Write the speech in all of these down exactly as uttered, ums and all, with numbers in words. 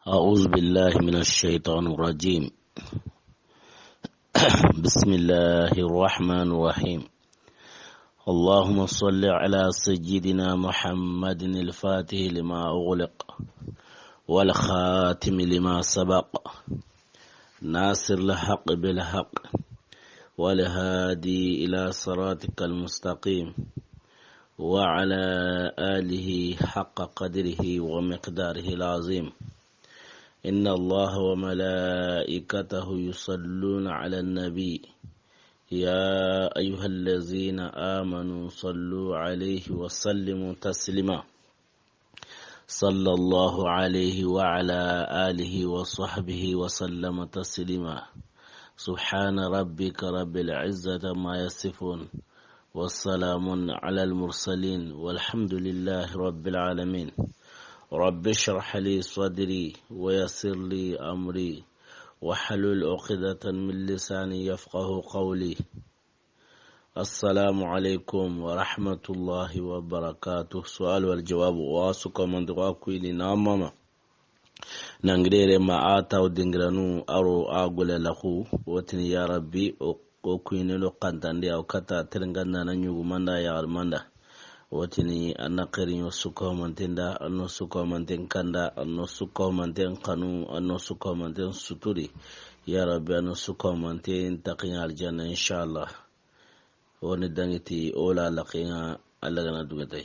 أعوذ بالله من الشيطان الرجيم. بسم الله الرحمن الرحيم. اللهم صل على سيدنا محمد الفاتح لما أغلق والخاتم لما سبق ناصر الحق بالحق والهادي إلى صراطك المستقيم وعلى آله حق قدره ومقداره العظيم. إن الله وملائكته يصلون على النبي، يا أيها الذين آمنوا صلوا عليه وسلموا تسليما. صلى الله عليه وعلى آله وصحبه وسلم تسليما. سبحان ربك رب العزة عما يصفون. وسلام على المرسلين والحمد لله رب العالمين. رب اشرح لي صدري ويسر لي أمري واحلل عقدة من لساني يفقه قولي. السلام عليكم ورحمة الله وبركاته. سؤال والجواب. Wa su komandi wa kuyini na mama. Nangirere ma a taw dingiranu aro a gole laxu. Wotini ya Rabbi, o, o kuyini lo kantandi aw kata teringanda na ñugu manda ya manda. Wotini anna xerin yo sukomanten da, anno sukomanten kanda, anno sukomanten kanu, anno sukomanten suturi. Ya Rabbi, anno sukomanten taqiŋa aljanna, inshallah. Woni dangiti o la laqinga, Allah gana dugatay.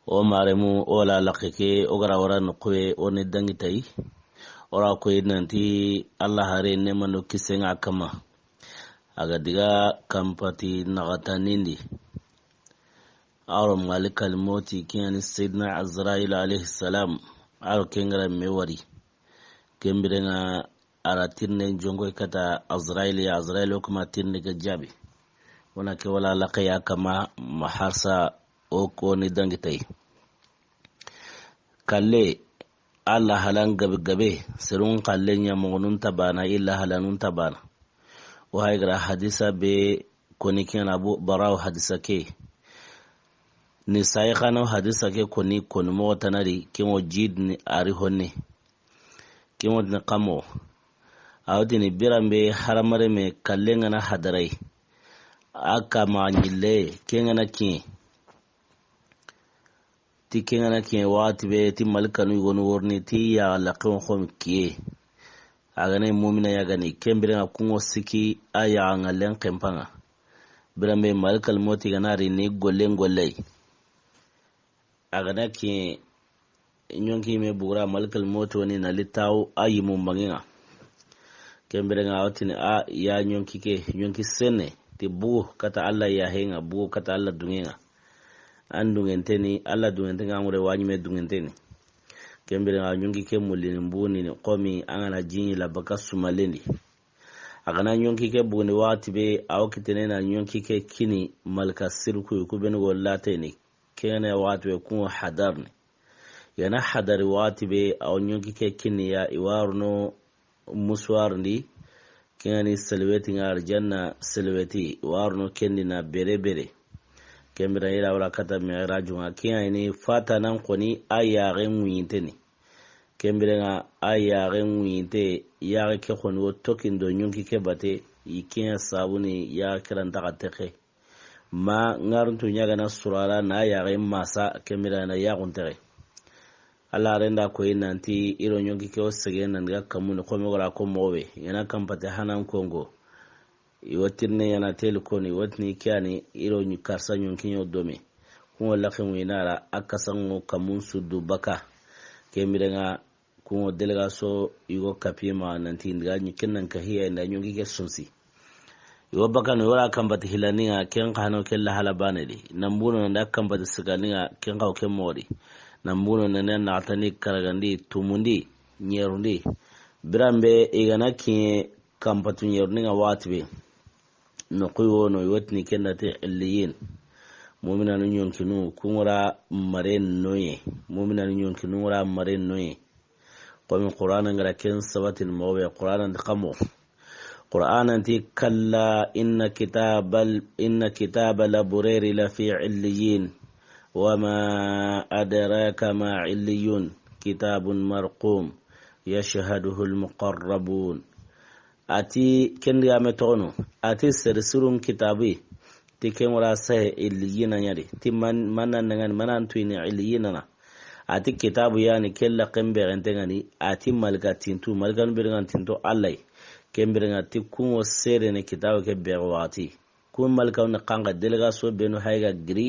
O maremu o la laqike, o gara wara no kuwe, o ni dangitay. O ra koy nanti Allah hare ne mano kisenga kama. Aga diga kampati naxatanindi. Aro malikal moti kiyani Sayyidina Azrail alayhi salam. Aro kengara me wari. Kembirenga ara tirne jongoy kata Azrail ya, Azrail o kuma tirne ga jabi. Wona ke wala laqe ya kama maharsa o ko ni dangitay. Kalle, Allah halan gabe gabe, serun kalle nya mogonun tabana, illa halanun tabana. O hay gara hadisa be koni ken Abu Baraw hadisa ke. Ni sai khano hadisa ke koni, koni mo tanari, ken o jid ni ari honne. Ken o ni kamo. Awti ni birambe haramare me kalle ngana hadarai. Aka ma nyille, ken ngana kin. Ti kengana kiye waxati be, ti malikanu yogonu worni, ti ya laqen xom kiye. Agane mumina yagani, kembire nga kungo siki, a ya nga len kempanga. Birambe malikal moti gana ri ni gollen gollay. Agana kiye, ñonki me bugura malikal moti woni na litaw a yimu mbangenga. Kembire nga watini a ya ñonki ke, ñonki sene, ti bugu kata Allah ya henga, bugu kata Allah dungenga. An dungenteni, Allah dungentenga, amure wañime dungenteni. Kembire nga ñonki ke mullini mbunini, komi angana jiñi la baka sumalendi. Agana ñonki ke bugundi waxati be, awo kitene na ñonki ke kini malika sirku, ku benu go lateni. Kene waxati be kungo hadarni. Yana hadari waxati be, awo ñonki ke kini ya, iwaruno musuwar ndi, kengani selweti nga arjanna selweti, waruno kendi na bere bere. Kembira ira wala kata mi'raju nga, kengani fata nan koni a yaxe ŋuyinteni. Kembira nga a yaxe ŋuyinte, yaxe ke koni wo tokindo ñonki ke bate, i kenya sabuni yaxe kiranta xa texe. Ma ngaruntu ñagana surara na yaxe masa, kembira na yaxuntere. Alla renda koyi nanti iro ñonki ke o sege nan ga kamuni xome gora ko moxobe yana kampate hanan kongo. Iwa tirne yana teli koni, iwa tini kiyani iro ñi karsa ñonki ño domi. Kungo laxe mu inara a kasango kamun suddu baka. Kembira nga kungo delegaso yugo kapiye ma nanti ndiga ñi kennan ka hiya inda ñonki ke sunsi. Iwa bakano wala kambati hilaninga ken xano ken la hala bane di. Nambuno nanda kambati siganinga ken xaw ken modi. Nambuno nanda naxatani karagandi tumundi ñerundi. Birambe igana kiye kampatu ñeruninga waxati be. No kuy wono iwa tini kenda te illiyin. Muminanu ñonkinu kungura mare noye. Muminanu ñonkinu ngura mare noye. Komi Qur'ana ngara ken sabatin moxobe Qur'ana nti kamo. Qur'ana nti kalla inna kitabal, inna kitaba labureri la fi illiyin. Wa ma adraka ma illiyun. kitabun marqum, yashhaduhu al-muqarrabun. A ti, ken digame toxono, a ti sere sirun kitabi, ti ken wara sahe illiyina ɲa di, ti man, man nan dangani, man nan tuyini illiyina na. A ti kitabu yani, ken laxen bexente ŋa ni, a ti malika tintu, malikanu bire ŋa tinto Alla yi. Ken bire ŋa ti kun ŋo serene kitabu ke bexe waxati. Kun malikanu ni xanxa délégation benu hayga giri,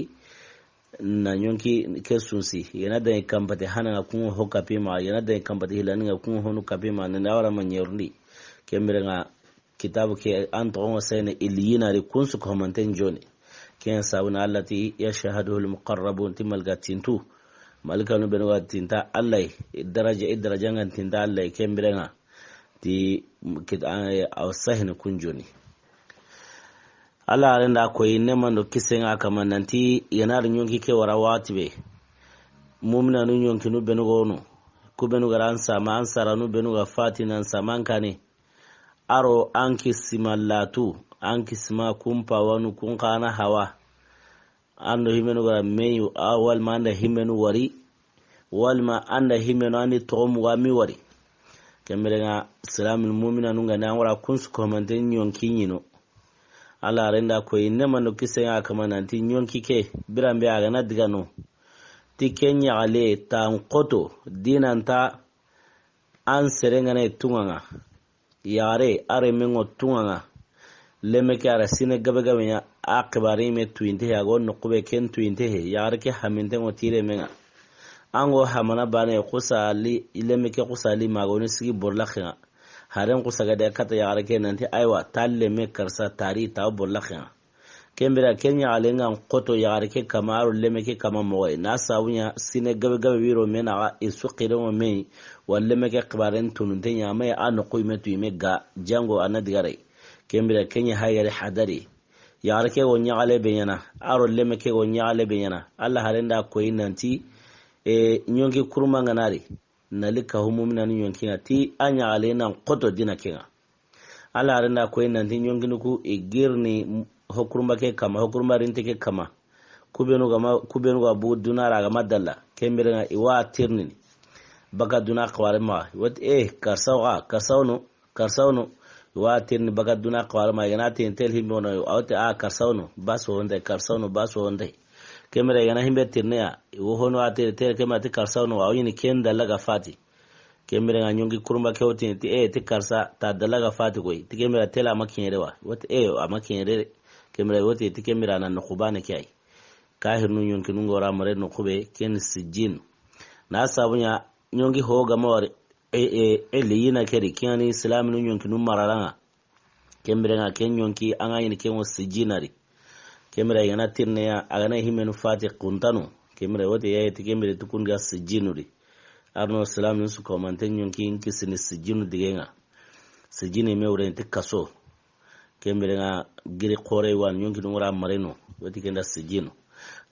na ɲonki ke sunsi. I ga na daŋi kanpati hana ŋa kun ŋo ho kapi ma, i ga na daŋi kanpati hilani ŋa kun ŋo honu kapi ma, na a wara ma ɲerundi. Ken bire ŋa kitabu ke an toxo ŋo sene illiyina di kun su ko manten joni. Ken sabu na Alla ti yashhaduhu al-muqarrabun, ti malika tintu. Malikanu benu ga tinta Alla yi, i daraja, i daraja ŋa tinta Alla yi, ken bire ŋa. Ti kit-, a, a sahini kun joni. Alla haren da koyi nemando kisen ŋa kama nanti i ga na ri ɲonki ke wara waxati be. Muminanu ɲonkinu benu ga wono. Ku benu ga ra an sama, an saranu benu ga fati nan saman kane. A ro an kisima latu, an kisima kun pawanu kun xa na hawa. An do himenu ga ra meyi, a, walma an da himenu wari, walma an da himenu an di toxo muga mi wari. Ken bire ŋa silamil muminanu ŋa ni an wara kun su ko manten ɲonki ɲi no. Alla haren da koyi nemando kisen ŋa kama nanti ɲonki ke, biranbe a ga na diga no. Ti ken ɲaxale tan xoto, dinanta an sere ŋa na i tuŋa ŋa. Yaxare, a renme ŋo tuŋa ŋa. Leme ke a ra sine gabe gabe ɲa, a xibari me tuyinte he, a go noqu be ken tuyinte he, yaxare ke haminte ŋo ti renme ŋa. An go hamana bane, xusali, leme ke xusali ma go ni sigi borlaxe ŋa. Haren xusa ga de kata yaxare ke nanti, aywa, ta leme karsa tari ta borlaxe ŋa. Ken bire ken ɲaxalen ŋa xoto yaxare ke kama, a ro leme ke kama moxo yi. Na sabu ɲa sine gabe gabe wiro me naxa, i su xirenŋo me yi, wa leme ke xibaren tununte ɲa, ma yi a noqu yi me tu yi me ga, jango a na digare. Ken bire ken ɲa hayre hadari. Yaxare ke go ɲaxale be ɲana, a ro leme ke go ɲaxale be ɲana. Alla haren da koyi nanti, e, ɲonki kurma ŋa na ri. Na li kahu muminanu ɲonki ŋa ti a ɲaxale nan xoto dina ke ŋa. Alla haren da koyi nanti ɲonkinu ku i girini hokurumba ke kama, hokurumba rinte ke kama. Ku benu ga ma, ku benu ga bu duna ra ga ma dalla. Ken bire ŋa i wa tirnini. Baka duna xaware ma. I wa ti, eh, karsa wa, karsa wono, karsa wono. I wa tirni baka duna xaware ma. I ga na tin tel himbe wono. A wa ti, ah, karsa wono. Baso honde, karsa wono, baso honde. Ken bire i ga na himbe tirne ya. I wo hono a tere, tere ken bire ti karsa wono. A wo ɲini ken dalla ga fati. Ken bire ŋa ɲonki kurumba ke wo tini ti, eh, ti karsa ta dalla ga fati koyi. Ti ken bire tela a ma kiɲere wa. Wo ti, eh, a ma kiɲere de. Ken bire wo ti, ti ken bire a na noqu bane ke yi. Kahirinu ɲonkinu ŋa wara mare noqu be, ken sijjin. Na sabu ɲa ɲonki ho ga ma wari, eh, eh, eh, illiyina ke di, ken ŋa ni silaminu ɲonkinu mararan ŋa. Ken bire ŋa ken ɲonki, an ga ɲini ken ŋo sijjina ri. Ken bire i ga na tirne ya, a ga na himenu fati kuntanu. Ken bire wo ti ya yi ti ken bire ti kun ga sijjinu ri. A ro no silaminu su ko manten ɲonki n kisini sijjinu dige ŋa. Sijjini me wure ti kaso. Ken bire ŋa giri xore wa ɲonkinu ŋa wara mareno. Wo ti ken da sijjinu.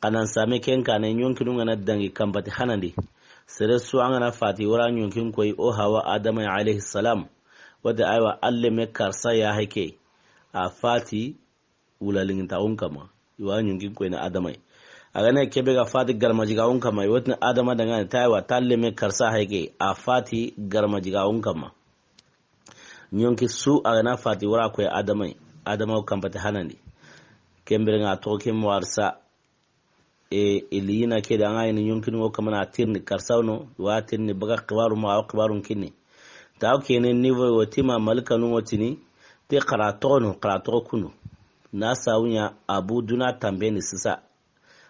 Xa nan same ken kane ɲonkinu ŋa na dangi kanpati hanandi. Sere su an ga na fati wara ɲonkin koyi o hawa Adama alayhi salam. Wo ti aywa, a leme karsa ya heke. A fati wula lingintaxun kama. I wa ɲonkin koyini Adama yi. A ga na kebe ga fati garmajigaxun kama. I wo tini Adama dangani ta aywa, ta leme karsa heke. A fati garmajigaxun kama. Ɲonki su a ga na fati wara koyi Adama yi. Adama wo kanpati hanandi. Ken bire ŋa toxo ke mo arsa. E, illiyina ke di, an ga ɲini ɲonkinu ŋo kamana a tirni karsa wono, i wa tirni baga xibaru ma, a wa xibarun kinni. Ta wo kene niveau wo ti ma malikanu ŋo tini, ti xara toxono, xara toxo kunu. Na sabu ɲa a bu duna tanbe ni sisa.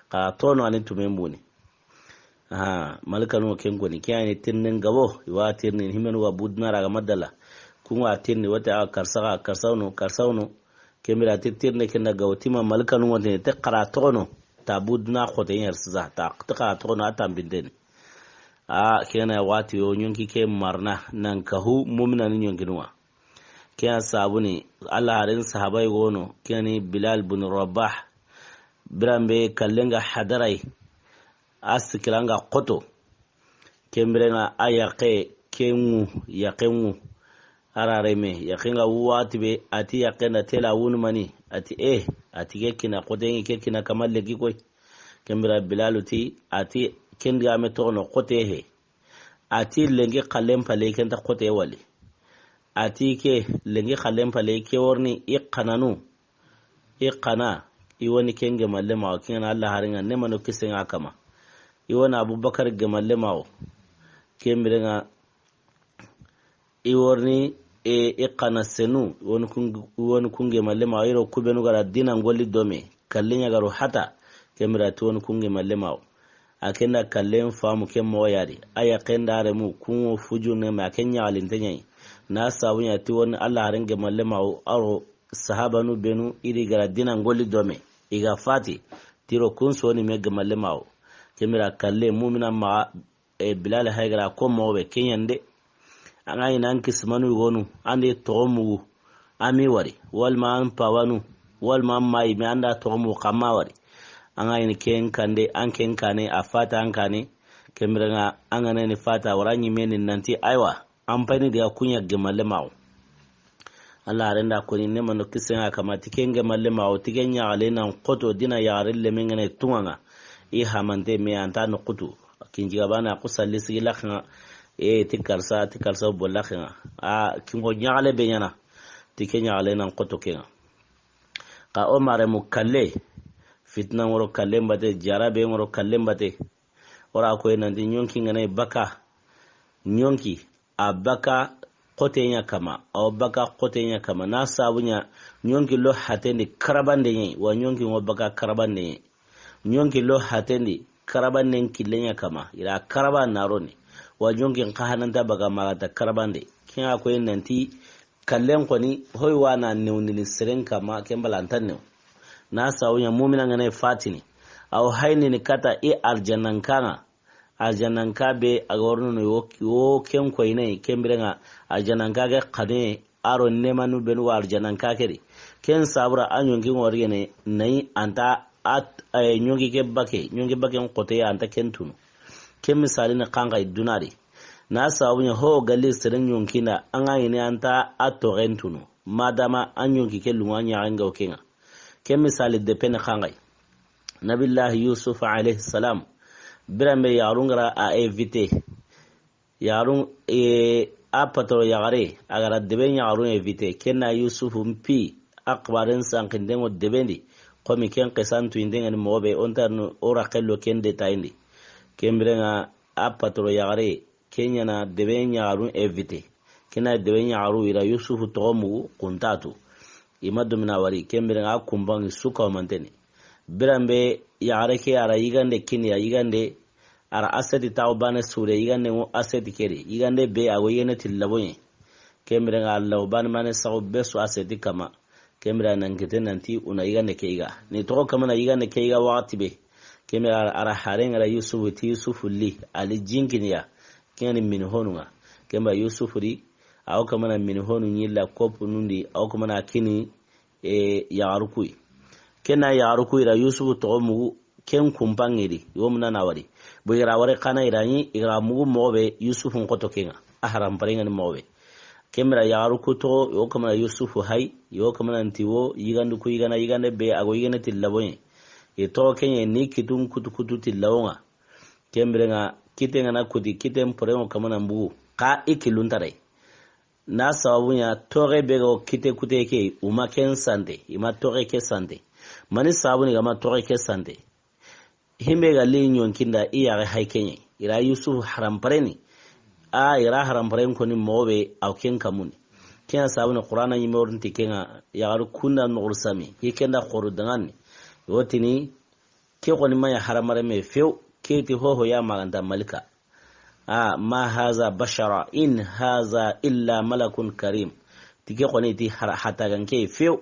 Xara toxono a ni tumen buni. Aha, malikanu ŋo ken koni, ke a ni tirnen gabo, i wa tirni himenu ga bu duna ra ga ma dalla. Kun ŋa tirni wo ti a karsa ga, karsa wono, karsa wono. Ken bire a ti tirne ken da ga wo ti ma malikanu ŋo tini ti xara toxono ta bu duna xote ɲa ri sisa ta ti xara toxono a tanbinteni. A ken ŋa waxati yo ɲonki ke marana nan kahu muminanu ɲonkinu ŋa. Ken ŋa sabu ni Alla haren sahaba yi gono ken ni Bilal bin Rabah. Biranbe kallen ga hadara yi. A sikiran ga xoto. Ken bire ŋa a yaqe ke ŋu, yaqe ŋu. A ra reme, yaqe ŋa waxati be, a ti yaqe nda tela wunu mani, a ti eh, a ti ke kina xote ŋi ke kina kama legi koyi. Ken bire Bilalu ti, a ti ken digame toxono xote he. A ti lenki xallen pale ken ta xote wali. A ti ke lenki xallen pale ke worni i xananu. I xana, i woni ken gemalle maxo, ken ŋa na Alla harinŋa, ne mano kisen ŋa kama. I woni Abubakar gemalle maxo. Ken birenŋa, i worni, e, i xana senu, i woni kun, i woni kun gemalle maxo, i ro kubenu gara dina ngolli dome, kallen ɲa garo hata, ken bira ti woni kun gemalle maxo. A ken da kallen famu ken moxo yadi, a ya ken da remu, kun ŋo fujune ma ken ɲaxalinte ɲayi. Na sabu ɲa ti woni Alla haren gemalle maxo, a ro sahabanu benu, i ri gara dina ngolli dome, i ga fati, ti ro kun soni me gemalle maxo. Ken bira kalle mumina maxa, e, Bilal haygara ko moxo be keɲande. An ga ɲi nan kisimanu yogonu, an de toxo mugu, an mi wari, walma an pawanu, walma an mayi, me an da toxo mugu, xa ma wari. An ga ɲi ken kande, an ken kane, a fata an kane, ken birenŋa, an ga na ni fata, wara ɲi me ni nanti, aywa, an payini diga kun ɲa gemalle maxo. Alla haren da koni ne mano kisen ŋa kama ti ken gemalle maxo, ti ken ɲaxale nan xoto dina yaxare lemen ŋa ne tunŋa ŋa. I hamante me an ta no xutu. Kin jiga bana ku salli sigi laxen ŋa. E, ti karsa, ti karsa bo laxen ŋa. A, kin ŋo ɲaxale be ɲana. Ti ken ɲaxale nan xoto ken ŋa. Xa o maremu kalle. Fitina ŋoro kalle mbate, jarabe ŋoro kalle mbate. Ora koy nanti ɲonki ŋa na baka. Ɲonki, a baka xote ɲa kama, a wo baka xote ɲa kama. Na sabu ɲa, ɲonki lo hatendi karabande ɲi, wa ɲonki ŋo baka karabande ɲi. Ɲonki lo hatendi karabanden kille ɲa kama, i ra karaba na roni. Wa ɲonki nxa hananta baga maxa ta karabande. Ken ŋa koy nanti, kallen koni, hoy wa na newndini seren kama, ken bala an ta new. Na sabu ɲa mumina ŋa na fatini. A wo haynini kata i arjananka ŋa. Arjananka be a ga worno no yo, yo ken koyne, ken birenŋa arjananka ke xane, a ro nemanu benu wa arjananka ke di. Ken sabura a ɲonki ŋorigene, nayi an ta at, eh, ɲonki ke bake, ɲonki bake n xote an ta ken tunu. Ken misali ni xanxay dunari. Na sabu ɲa ho galli seren ɲonkinda, an ga ɲini an ta a toxen tunu. Madama a ɲonki ke lunga ɲaxen ga wo ken ŋa. Ken misali de pene xanxay. Nabillahi Yusuf alayhi salam. Biranbe yaxarun gara a invité. Yaxarun, e, a patoro yaxare, a gara debe yaxarun invité. Ken na Yusuf mpi, a xibaren sankinden ŋo debendi. Komi ken xisantu inden ŋa ni moxo be, o nta no, o raxello ken detayindi. Ken birenŋa a patoro yaxare, ken ɲa na debe yaxarun invité. Ken na debe yaxaru i ra Yusufu toxo mugu kuntatu. I ma domina wari, ken birenŋa a kumbangi suka o manteni. Biranbe yaxare ke a ra yigande kini ya yigande, a ra aseti taxu bane sure yigande ŋo aseti keri. Yigande be a go yene ti laboɲe. Ken birenŋa a law bane mane saxu be su aseti kama. Ken bira nan kite nanti una yigande ke yiga. Ni toxo kamana yigande ke yiga waxati be. Ken bira a ra haren ŋa ra Yusufu ti Yusufu li, ali jinkiniya. Ken ni mini honu ŋa. Ken bira Yusufu di, a wo kamana mini honu ɲilla kopu nundi, a wo kamana kini, e, yaxaru kuyi. Ken na yaxaru kuyi ra Yusufu toxo mugu, ken kumpanŋe di, i wo muna na wari. Bo i ra wari xana i ra ɲi, i ra mugu moxo be, Yusufu n xoto ken ŋa. A haranparen ŋa ni moxo be. Ken bira yaxaru ku toxo, i wo kamana Yusufu hay, i wo kamana nti wo, yigandu ku yigana, yigande be, a go yigande ti laboɲe. I toxo ken ɲa ni kitun kutu kutu ti lawon ŋa. Ken birenŋa, kiten ŋa na kuti, kiten poren ŋo kamana mbugu. Xa i kilun taray. Na sababu ɲa, toxe be ga wo kite kute ke, u ma ken sante, i ma toxe ke sante. Mani sababu ni ga ma toxe ke sante. Himbe ga li ɲonkinda i yaxe hay keɲe. I ra Yusufu haranpareni. A, i ra haranparen koni moxo be, a wo ken kamuni. Ken ya sababu ni Qur'ana ɲime worinti ken ŋa, yaxaru kunda noxuru sami. Hi ken da xoru dangani. Wotini, ke xoni ma ɲa haranpare me few, ke ti hoho ya maganta malika. A, ma haza bashara, in haza illa malakun karim. Ti ke xoni ti har-, hatagan ke few.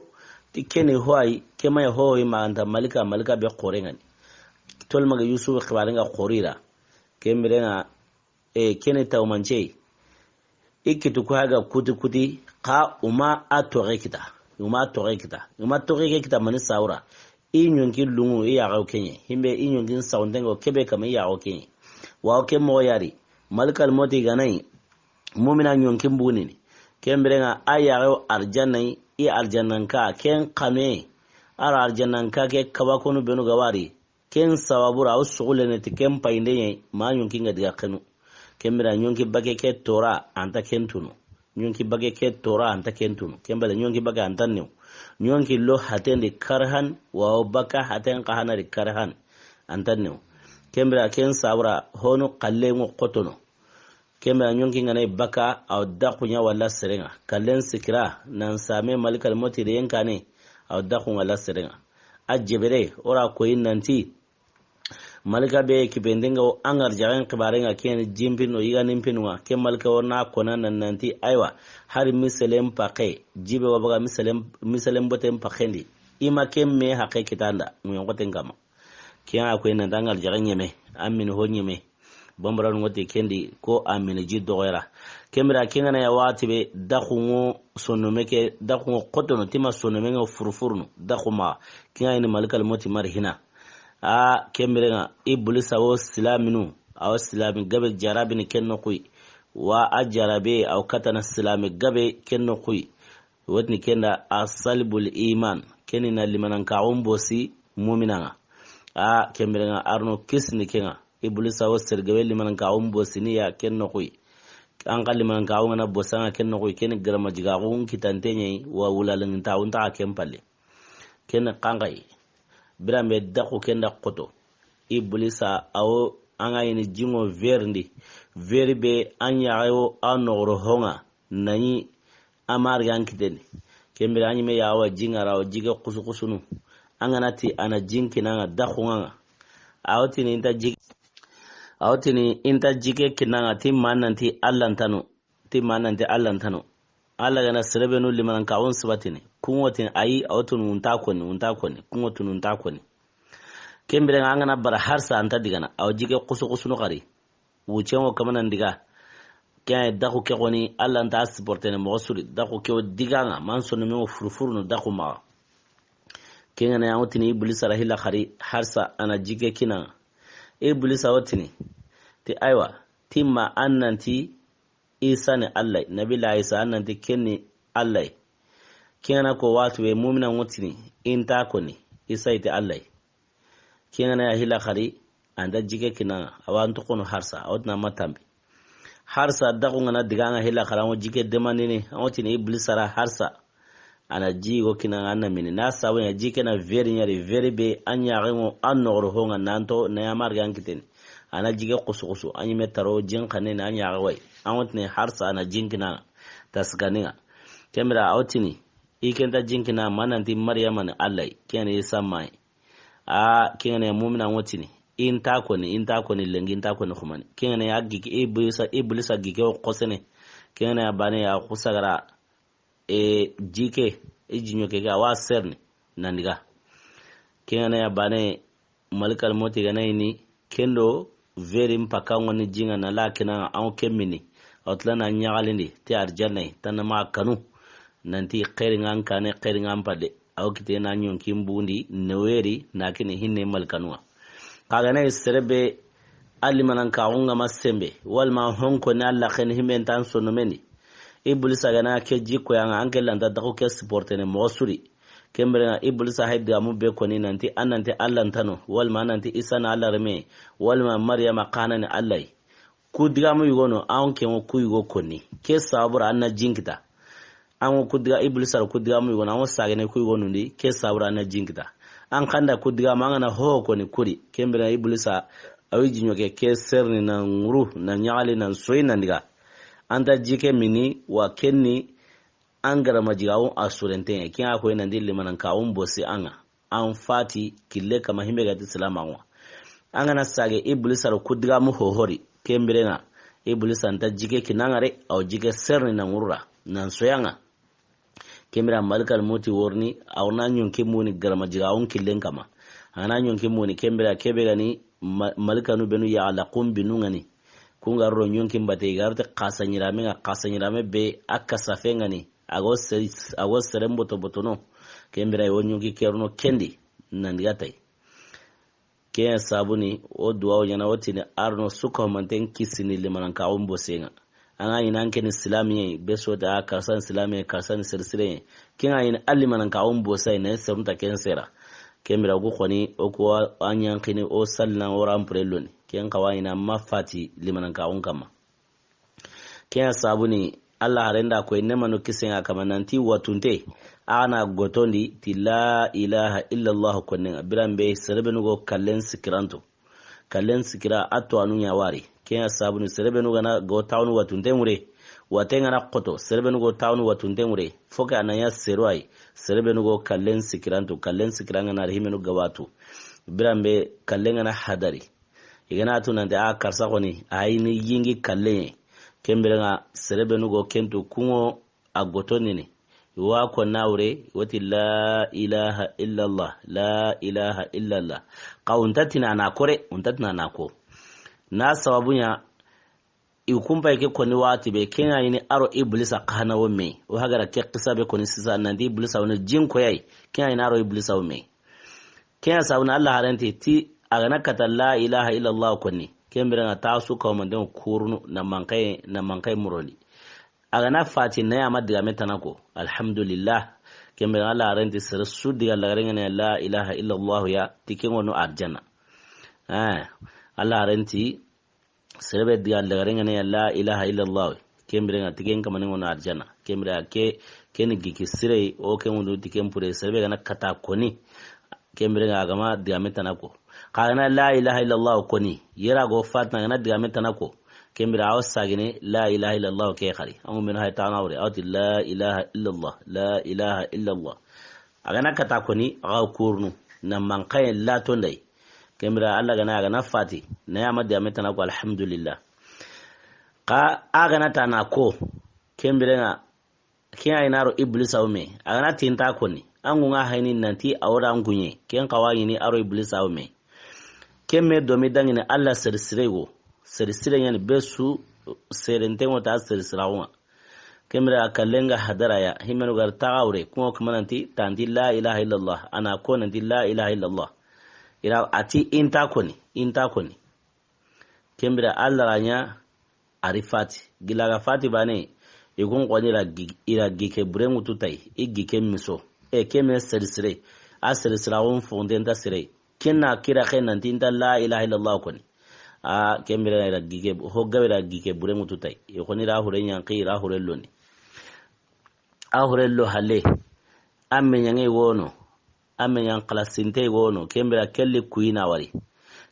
Ti ke ni hoyi, ke ma ɲa hoho yi maganta malika, malika be xoren ŋa ni. Tolmaga Yusufu xibaren ŋa xorira. Ken birenŋa, e, ken ni tawmance. I kitu ku haga kuti kuti, xa u ma a toxe kita. U ma a toxe kita. U ma toxe ke kita mani sawura. I ɲonki lungu, i yaxaw keɲe. Himbe i ɲonkin sawuntengo kebe kama i yaxaw keɲe. Wa o ke moxo yari. Malikal moti ganayi. Mumina ɲonkin bunini. Ken birenŋa a yaxaw arjannayi, i arjannanka, ken xame. Ara arjannanka ke kabakonu benu ga wari. Ken sababura, o sugulene ti ken payinde ɲe, ma ɲonki nga diga kenu. Ken bire ɲonki bake ke tora, a nta ken tunu. Ɲonki bake ke tora, a nta ken tunu. Ken bire ɲonki bake a nta new. Ɲonki lo haten di karhan, wa o baka haten xa hana di karhan, a nta new. Ken bire ken sabura honu xalle ŋo xotono. Ken bire ɲonki ŋa na i baka, a wa daxu ɲa walla sere ŋa. Kallen sikira, nan same malikal moti de yen kane, a wa daxu ŋa walla sere ŋa. A jebere, o ra koyi nanti, malika be kipenden ŋa, o an arjaxen xibaren ŋa, ken ni jinpin no, yiganin pinu ŋa, ken malika o na kona nan nanti, aywa, hari miselen paxe, jibe wa baga miselen, miselen boten paxen di. I ma ken me haqe kitanda, ŋuyen xoten kama. Ken a koyi nanti an arjaxen ɲeme, an mini ho ɲeme. Bambaranu ŋa ti ken di ko a mini ji doxoyera. Ken bire ken ŋa na ya waxati be daxu ŋo sonome ke, daxu ŋo xotono, tima sonome ŋa furufurunu, daxu ma. Ken ŋa yi ni malikal moti mari hina. A ken bire ŋa, Iblisa wo silaminu, a wo silami gabe jarabini ken noxuyi. Wa a jarabe, a wo katana silami gabe ken noxuyi. Wotini ken da a salbul iman, ken ni na limanankaxun bosi mumina ŋa. A ken bire ŋa arno kisini ken ŋa. Iblisa wo sergebe limanankaxun bosini ya ken noxuyi. An xa limanankaxun ŋa na bosa ŋa ken noxuyi, ken ni garama jigaxun kitante ɲa yi, wa wulalingintaxun taxa ken palle. Ken ni xanxayi. Biranbe daxu ken da xoto. Iblisa a wo an ga yi ni jingo verindi. Veri be an yaxe wo a noxoro ho ŋa. Na ɲi a mari yan kiteni. Ken bire a ɲi me ya wa jinga ra wa jige xusu xusunu. An ga na ti a na jinkina ŋa daxu ŋa ŋa. A wo tini inta jige, a wo tini inta jike kina ŋa ti ma nanti Alla ntano. Ti ma nanti Alla ntano. Alla ga na sere be nu limanankaxun sibatini. Kun ŋo tini ayi, a wo tunu nta koni, nta koni. Kun ŋo tunu nta koni. Ken bire ŋa an ga na bara harsa a nta digana. A wo jike xusu xusunu xari. Wucen ŋo kamanan diga. Ken ya daxu ke xoni, Alla nta supportene moxo suri. Daxu ke wo diga ŋa, man sonome ŋo furufurunu daxu maxa. Ken ŋa na ya wo tini Iblisa ra hila xari, harsa a na jike kina ŋa. Iblisa wo tini. Ti aywa, ti ma an nanti Isa ni Alla yi, Nabila Isa an nanti ken ni Alla yi. Ken ŋa na ko waxati be mumina ŋo tini, inta koni, Isa yi ti Alla yi. Ken ŋa na ya hila xari, a nta jike kina ŋa, a wa an toxono harsa, a wo tina ma tambi. Harsa daxu ŋa na diga ŋa hila xari, an wo jike demandini, an wo tini Iblisa ra harsa. A na ji go kina ŋa, a na mini. Na sabu ɲa jike na veri ɲa ri, veri be an yaxe ŋo, an noxoro ho ŋa, nan to, na ya marga an kiteni. A na jike xusu xusu, a ɲi me taro jin xanne ni an yaxe wa yi. An wo tini harsa a na jin kina ŋa, tasikani ŋa. Ken bire a wo tini, i ken nta jin kina ma nanti Mariyama ni Alla yi, ken ni Isa ma yi. A ken ŋa na ya mumina ŋo tini. Inta koni, inta koni lenki, inta koni xumani. Ken ŋa na ya gike, Iblisa, Iblisa gike wo xosene. Ken ŋa na ya bane ya xusagara, e, jike, e, jiɲo ke, ke, a wa serni, nan diga. Ken ŋa na ya bane, malikal moti ga na yi ni, ken do veri mpaka ŋo ni jinga na la kina ŋa, an wo ken mini. A wo tila na ɲaxalindi, ti arjanna yi, tanna ma kanu. Nanti xeeri ŋa an kane, xeeri ŋa an palle. A wo kite na ɲonkin bundi, neweri, na kini hinne malikanu ŋa. Xa ga na yi sere be a limanankaxun ŋa ma sembe, walma hon koni Alla xeni himbe ntan sono mendi. Iblisa ga na ke jikko ya ŋa, an ke lanta daxu ke supportene moxo suri. Ken bire ŋa Iblisa hay digamu be koni nanti, an nanti Alla ntano, walma an nanti Isa na Alla reme, walma Mariyama xa na ni Alla yi. Ku digamu yugo no, an ke ŋo ku yugo koni. Ke sabura an na jinkita. An ŋo ku diga, Iblisa ra ku digamu yugo no, an ŋo sagene ku yugo nundi, ke sabura an na jinkita. An xa nda ku digamu, an ga na ho koni kuri. Ken bire Iblisa, a wi jiɲo ke, ke serni na ŋuru, na ɲaxali, na soyi, nan diga. An ta jike mini, wa kenni, an garama jigaxun a surenten ŋa. Ken ŋa koyi nanti limanankaxun bosi an ŋa. An fati kille kama himbe ga ti silamaxun ŋa. An ga na sage Iblisa ro ku digamu hohori. Ken bire ŋa Iblisa nta jike kina ŋa re, a wo jike serni na ŋuru ra, nan soyi an ŋa. Ken bire malikal moti worini, a wo na ɲonki muni garama jigaxun killen kama. A na ɲonki muni ken bire, ke be ga ni ma-, malikanu benu ya Alla kun binu ŋa ni. Kun ga ro ɲonkin bate, i ga ro te xasa ɲirame ŋa, xasa ɲirame be a kasafe ŋa ni. A go se-, a go seren boto boto no. Ken bire wo ɲonki keruno kendi, nan diga tay. Ken ya sabuni, o duwawu ɲana wo tini, arno suka manten kisini limanankaxun bosen ŋa. An ga ɲi nan keni silamiye, be sota a karsan silamiye, karsan sirsire. Ken ga ɲi a limanankaxun bosa ne, serunta ken sera. Ken bire gu xoni, o ku a ɲankini, o sallan, o rampure loni. Ken xawa ɲi na ma fati limanankaxun kama. Ken ya sabu ni, Alla haren da ko i nemanu kisen ŋa kama nanti watunte, a na gotondi ti la ilaha illallah konnen ŋa. Biran be sere benu go kallen sikiranto. Kallen sikira a to anu ɲa wari. Ken ya sabu ni sere benu ga na go tawnu watunte ŋure. Waten ga na xoto, sere benu go tawnu watunte ŋure. Fo ke a na ɲa seru ayi. Sere benu go kallen sikiranto. Kallen sikiran ga na ri himenu ga watu. Biran be kallen ga na hadari. I ga na tu nanti a karsa xoni, a yi ni yingi kallen ye. Ken biren ŋa sere benu go kentu kunŋo a gotonini. I wa ko na wure, i wa ti la ilaha illallah, la ilaha illallah. Xa wunta tina na kore, wunta tina na ko. Na sababu ɲa, i kumpa ke koni wati be, ken ŋa yi ni a ro Iblisa xana wo me. O hagara ke kisa be koni sisa nanti Iblisa wo ni jin ko yayi. Ken ŋa yi ni a ro Iblisa wo me. Ken ya sabu na Alla haren ti, ti a ga na kata la ilaha illallah koni. Ken biren ŋa ta su ka wo manden kurunu na mankaye, na mankaye muroli. A ga na fati na ya ma digame tana ko. Alhamdulillah. Ken biren ŋa Alla haren ti sere su diga lagaren ŋa ne la ilaha illallah ya, ti ken ŋa no arjana. Eh, Alla haren ti sere be diga lagaren ŋa ne la ilaha illallah. Ken biren ŋa ti ken kamanen ŋa no arjana. Ken biren ke, ken giki sire o ken wundu ti ken pure sere be ga na kata koni. Ken biren ŋa a ga ma digame tana ko. Xa a ga na la ilaha illallah koni. Yera go fatna a ga na digame tana ko. Ken biren a wa sagine la ilaha illallah ke xari. An ŋu men hay tana wure. A wa ti la ilaha illallah. La ilaha illallah. A ga na kata koni, a ga kurunu. Na mankaye la tonday. Ken biren Alla ga na, a ga na fati. Na ya ma digame tana ko, alhamdulillah. Xa a ga na ta na ko. Ken biren ŋa, ken ya yi na ro Iblisa wo me. A ga na tinta koni. An ŋu ŋa hayini nanti a wora an kunye. Ken xa wa yi ni a ro Iblisa wo me. Ken me do mi dangini Alla sere sire go. Sere sire ɲa ni be su serenten ŋo ta sere siraxu ŋa. Ken biren a kallen ga hadara ya, himenu gar taxa wure, kunŋo kama nanti, tanti la ilaha illallah, a na ko nanti la ilaha illallah. Ira a ti inta koni, inta koni. Ken biren Alla ra ɲa, a ri fati. Gila ga fati bane, i kun koni ira gi-, ira gike buren ŋutu tay, i gike miso. E ke me sere sire, a sere siraxun fonten ta sire. Ken na kira xe nanti inta la ilaha illallah koni. A, ken biren ŋa ira gike, ho gabe ira gike buren ŋutu tay. I xoni ira hure ɲanki, ira hure loni. A hure lo halle. A me ɲange wono. A me ɲan xalasinte wono. Ken biren kelli kuyina wari.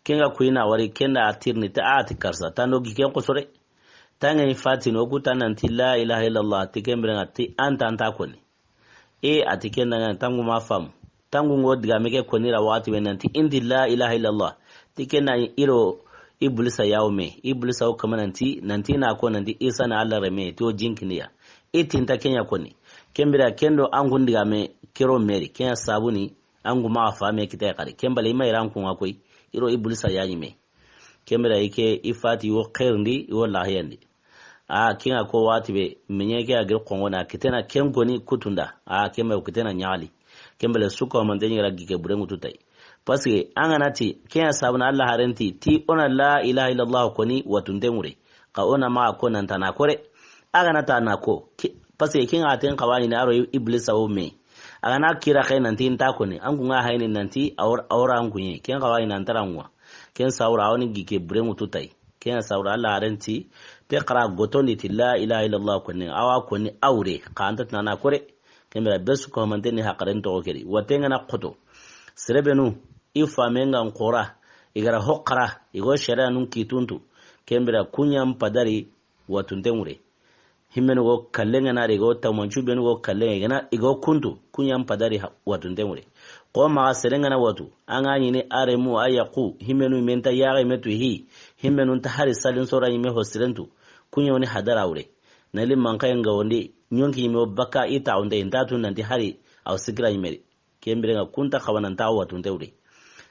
Ken ga kuyina wari, ken da a tirni ta a ti karsa. Tando giken xosore. Tange ni fatino ku ta nanti la ilaha illallah. Ti ken biren ŋa ti anta anta koni. E, a ti ken da ŋa tangu ma famu. Tangu ŋo digame ke koni ra waxati be nanti inti la ilaha illallah. Ti ken na iro Iblisa ya wo me. Iblisa wo kama nanti, nanti na ko nanti Isa na Alla reme, ti wo jinkiniya. I tinta ken ya koni. Ken biren ken do an kun digame kero meri. Ken ya sabu ni an kun ma xa fame kita xari. Ken bale i ma ira an kun ŋa koy. Iro Iblisa ya ɲi me. Ken biren i ke i fati i wo xeerindi, i wo laxiyandi. A, ken ŋa ko waxati be, me ɲe ke a gir xonŋo na, kitena ken koni kutunda. A, ken be kitena ɲaxali. Ken bale su ka wo mante ɲi ra gike buren ŋutu tay. Parce que an ga na ti, ken ya sabu na Alla haren ti, ti o na la ilaha illallah koni watunte ŋure. Xa o na ma ko nanta na kore. A ga na ta na ko. Ke-, parce que ken ŋa ten xa wa yi ni a ro Iblisa wo me. A ga na kira xe nanti inta koni. An kun ŋa hayini nanti a wor-, a wora an kunye. Ken xa wa yi ni an tara ŋuwa. Ken sawura a wo ni gike buren ŋutu tay. Ken ya sawura Alla haren ti, te xara gotondi ti la ilaha illallah koni, a wa koni a wure, xa anta tina na kore. Ken biren be su ko manteni haqaren toxo keri. Waten ga na xoto. Sere benu, i famen ga n xora, i gara ho xara, i go sharia nun kituntu. Ken biren ku ɲa n padari watunte ŋure. Himmenu go kallen ga na ri, i go tamancu benu go kallen ga na, i go kuntu, ku ɲa n padari ha-, watunte ŋure. Xo maxa seren ga na watu, an ga ɲi ni a remu a yaqu, himmenu me nta yaxe me tu hi, himmenu nta hari salin sora ɲi me ho sirentu, ku ɲa wo ni hadara wure. Na li mankaye nga wondi, ɲonki ɲi me wo baka i taxunte, i nta tu nanti hari aw sikira ɲi me ri. Ken biren ŋa ku nta xawa nan ta watunte wure.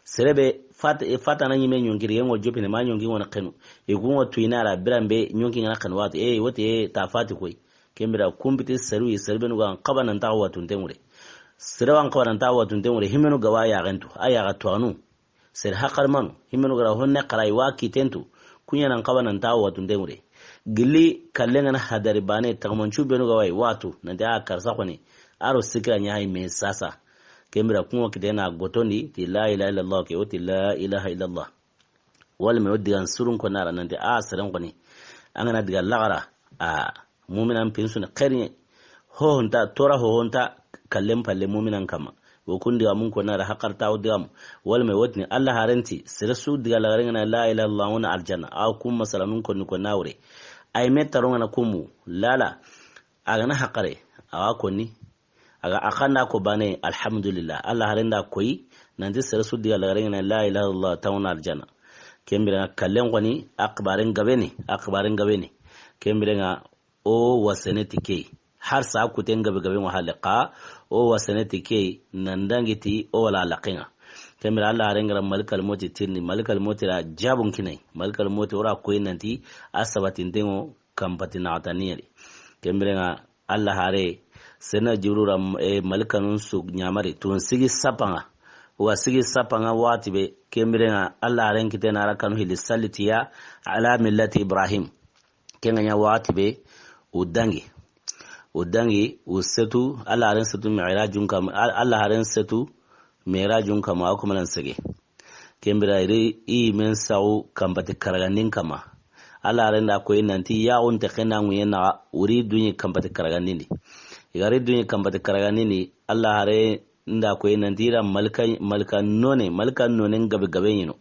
Sere be fat-, fatana ɲi me ɲonkiri, yen ŋo jopine, ma ɲonki ŋo na xenu. I ku ŋo tuyina ra biran be ɲonki ŋa na xenu watu. E, i woti, e, ta fati koy. Ken biren kun piti seru yi, sere benu ga n xawa nan ta watunte wure. Sere wa n xawa nan ta watunte wure, himmenu ga wa yaxentu, a yaxa tuwanu. Sere haqarmanu, himmenu ga ra honne xara i wa kitentu, ku ɲa nan xawa nan ta watunte wure. Gilli kallen ga na hadari bane, taxamancu benu ga wa i watu, nanti a karsa xoni, a ro sikira ɲa hay me sasa. Ken biren ku ŋo kitena gotondi, ti la ilaha illallah ke, o ti la ilaha illallah. Wala me o digan surun ko nara nanti a seren xoni. An ga na diga laxara, A, muminan pinsu ni xeeriye. Hohonta, tora hohonta, kallen palle muminan kama. Wo kun digamun ko na ra hakarta wo digamu. Wala me wotini Allah harenti, sere su diga lagare ŋa na la ilaha illallah wona aljanna. Aw kum masalanun konni ko na wure. Ay me taro ŋa na kumu, lala. A ga na hakare, a wa konni. A ga a xanda ko bane, alhamdulillah. Allah harenda koyi, nanti sere su diga lagare ŋa na la ilaha illallah ta wona aljanna. Ken bire ŋa kallen koni, akbaren gabeni, akbaren gabeni. Ken bire ŋa o wasene ti ke. Har sa kuten gabe gabe ŋo hale xa, o wasene ti ke, nan dangi ti o wala laqe ŋa. Ken bire Allah haren ga ra malikal moti tirindi, malikal moti ra jabun kinai. Malikal moti o ra koyi nanti a sabatinten ŋo kampati naxatani yeri. Ken bire ŋa Allah hare, sena Jibril ra, e, malikanun su ɲamari, tun sigi sapaŋa. Wa sigi sapaŋa waxati be, ken bire ŋa Allah haren kite na ra kanu hili sallitiya ala millati Ibrahim. Ken ŋa ɲa waxati be, u dangi. U dangi, u setu, Allah haren setu mi'rajun kam, Al-, Allah haren setu mi'rajun kam, a ko manan sege. Ken bire iri i men saxu kampati karagandin kama. Allah haren da koyi nanti yaxun te xena ŋuye na wuri dunyi kampati karagandindi. I ga ri dunyi kampati karagandindi, Allah haren da koyi nanti ira malika, malika none, malika none gabe gabe ɲino.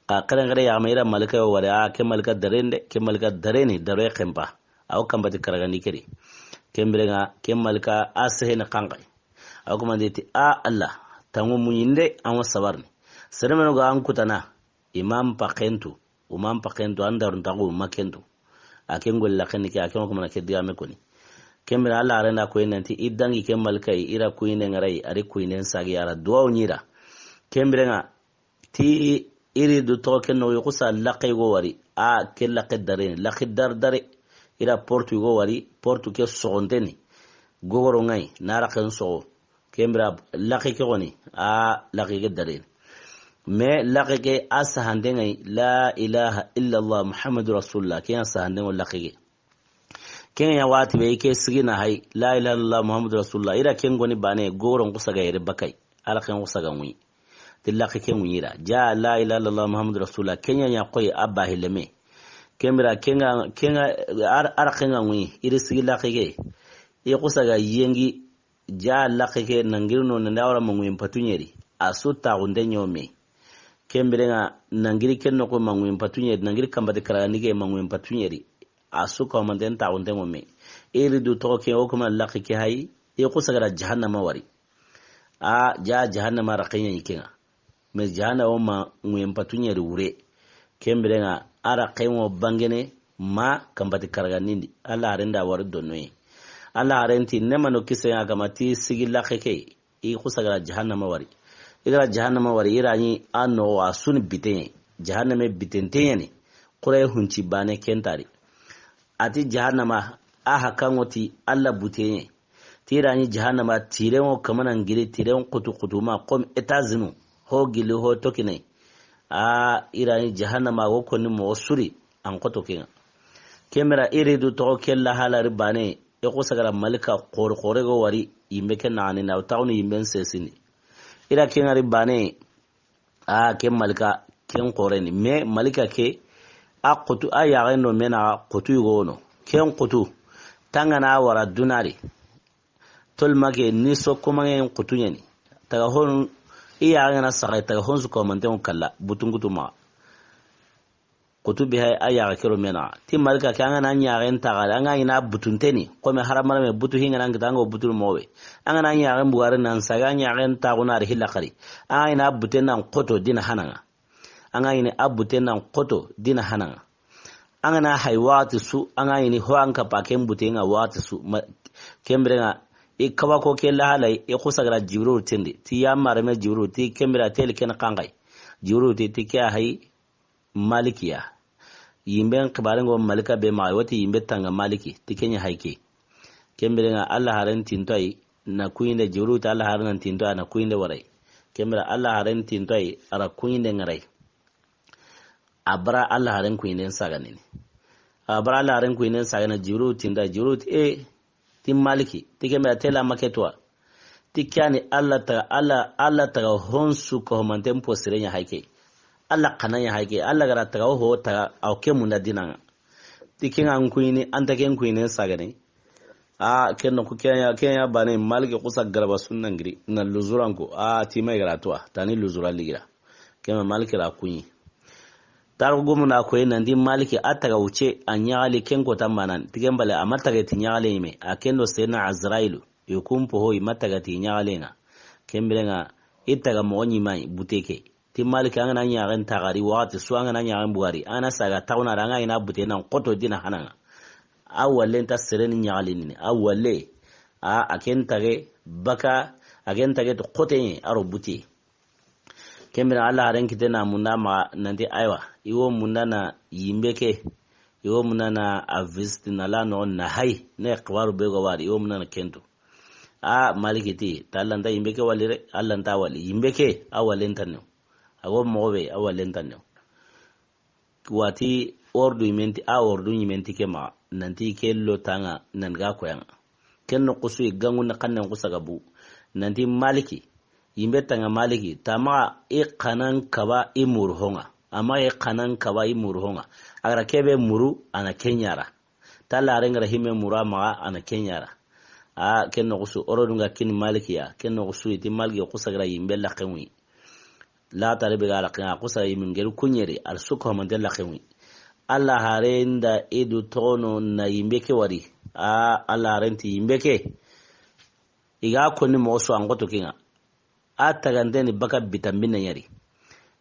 Xa xeren xere ya ma ira malika yo wari, a ke malika darende, ke malika dareni, daro xempa. Aw kampati karagandi keri. Ken bire ŋa, ke malika a sehene xanxay. A ko mande ti, a Allah, tangu muɲinde, an wa sabarni. Sere menu ga an kutana, imam pakentu, umam pakentu, an darun tagu makentu. A ken golla xenni ke, a ken ko mana ke diga me koni. Ken bire Allah arenda ko nanti, i dangi ke malika yi, ira kuyinde ŋarai, ari kuyinden sagi ara duwaw ɲira. Ken bire ŋa, ti iri du toxo ken noxo, i xusa laqe go wari, a ke laqe dare, laqe dar dare, ira portu go wari, portu ke soxonteni, gogoro ŋayi, na raqen soxo, ken bire laqe ke xoni, a laqe ke dare. Mais laqe ke a sahande ŋayi, la ilaha illallah Muhammadu Rasulullah, ke ya sahande ŋo laqe ke. Ken ya waxati be i ke sigina hay, la ilaha illallah Muhammadu Rasulullah. Ira ken goni bane, goron kusaga yere bakay. Ala ken kusaga ŋuyi. Ti laqe ke ŋuyi ra. Ja la ilaha illallah Muhammadu Rasulullah. Ken ya ɲa koy abba hileme. Ken bire ken ŋa, ken ŋa, ar-, ara ken ŋa ŋuyi. Iri sigi laqe ke. I kusaga yengi, ja laqe ke nangiri no nda wara manguyen patu ɲeri. A su taxunde ɲome. Ken bire ŋa nangiri ken noxo manguyen patu ɲeri. Nangiri kambati karagandi ke manguyen patu ɲeri. A su ka manten taxunte ŋo me. Iri du toxo ke, o kuma laqe ke hay, i kusaga ra jahannama wari. A ja jahannama raqe ɲa ɲi ke ŋa. Mais jahannama ma ŋuyen patu ɲeri wure. Ken bire ŋa ara ke ŋo bangene ma kambati karagandindi. Allah arenda wari donnoye. Allah arenti ne mano kise ŋa kama ti sigi laqe ke. I kusaga ra jahannama wari. I ga ra jahannama wari, ira ɲi a noxo a suni bitenye. Jahanname bitente ɲani. Xure hunci bane kentari. A ti jahannama a hakaŋo ti Allah butenye. Ti ira ɲi jahannama tirenŋo kamana ngiri tiren xutu xutu ma comme États-Unis. Ho gili ho tokine. A ira ɲi jahannama go konni moxo suri an xoto ke ŋa. Ken bire iri du toxo ke la halari bane. I kusaga ra malika xore xore go wari, yimbe ke naxani na, taxunu yimben sesini. Ira ken ŋari bane, a ken malika, ken xoreni. Mais malika ke, a xutu, a yaxen do me na xutu yugo wono. Ken xutu, tangana wara dunari. Tolma ke ni so komangen xutu ɲani. Taga hon, i yaxen na saxay, taga hon su komanten kalla, butungutu maxa. Kutubi hay a yaxa kero mena. Ti malika ke, an ga na ɲaxen taxari, an ga ɲi na butunteni. Comme haramarame butu hinga nan kita, an ga butu mowe. An ga na ɲaxen bugare nan saga ɲaxen taxuna ar hilla xari. An ga ɲi na buten nan xoto dina hanaŋa. An ga ɲi a buten nan xoto dina hanaŋa. An ga na hay waxati su, an ga ɲi ho an kapa ken buten ŋa waxati su. Ma-, ken bire ŋa, i kaba ko ke lahalay, i kusaga ra Jibril tindi. Ti ya marame Jibril, ti ken bire teli ken xanxay. Jibril ti, ti ke hay, Malikiya. Yimben xibaren go malika be maxa, wati yimbe tanga maliki, ti ke ɲa hay ke. Ken bire ŋa Allah haren tintoy, na kuyinde Jibril ta Allah haren tintoy, na kuyinde waray. Ken bire Allah haren tintoy, ara kuyinde ŋaray. A bara Allah haren kuyinden saganini. A bara Allah haren kuyinden sagana Jibril tintoy, Jibril ti, e, Ti Maliki, ti ke me a tela make tuwa. Ti ke yani Allah taga, Allah, Allah taga honsu ko manten po sire ɲa hay ke. Allah kana ɲa hay ke. Allah ga ra taga ho taga, aw ke munda dina ŋa. I ken ŋa n kuyini, an ta ken kuyini sagane. A, ken no ku kenya, kenya bane Maliki kusa garaba sunna ngiri, na luzuran ko. A, tima igara tuwa, tani luzura ligira. Kema Maliki ra kuyi. Tarxu gumu na koyi nanti Maliki a taga wuce a ɲaxali ken ko tambanan. Tigen bale a ma taga ti ɲaxali yime. A ken do Seydina Azrailu. I kun poho i ma taga ti ɲaxali ŋa. Ken bire ŋa i taga moxo ɲimai buteke. Ti Maliki an ga na ɲaxen taxari waxati su an ga na ɲaxen bugari. An ga na saga taxuna ra an ga ina bute nan xoto dina hana ŋa. A wallen ta sereni ɲaxali nini. A walle. A, a ken tage baka, a ken tage to xote ɲe a ro bute. Kembira Allah haren kite na munda ma nanti aywa. Iwo munda na yimbe ke. Iwo munda na a visiti na la no na hay. Ne xibaru be go wari. Iwo munda na kentu. A Maliki ti, ta Allah nta yimbe ke wali re, Allah nta wali. Yimbe ke, a walen tanne. A go moxo be, a walen tanne. Wati ordu yimenti, a ordu yimenti ke ma, nanti ke lo tanga, nan ga koyanga. Ken no kusu i gangu na kannen kusa gabu. Nanti Maliki, yimbe tanga Maliki, tama i kanan kaba i muru honga. Ama i kanan kaba i muru honga. Agara kebe muru, ana kenyara. Talla a renga ra hime mura maxa a na kenyara. A ken no kusu oro dunga kin Malikiya, ken no kusu iti Maliki kusa gara yimbe la kenwi. La tare be ga la ken kusa yimbe ngeri kunyeri al suko mante la kenwi. Allah hare nda idu tono na yimbe ke wari. A Allah hare nti yimbe ke. Iga konni moxo su an xoto kinga. A tagante ni baka bitambinna ɲari.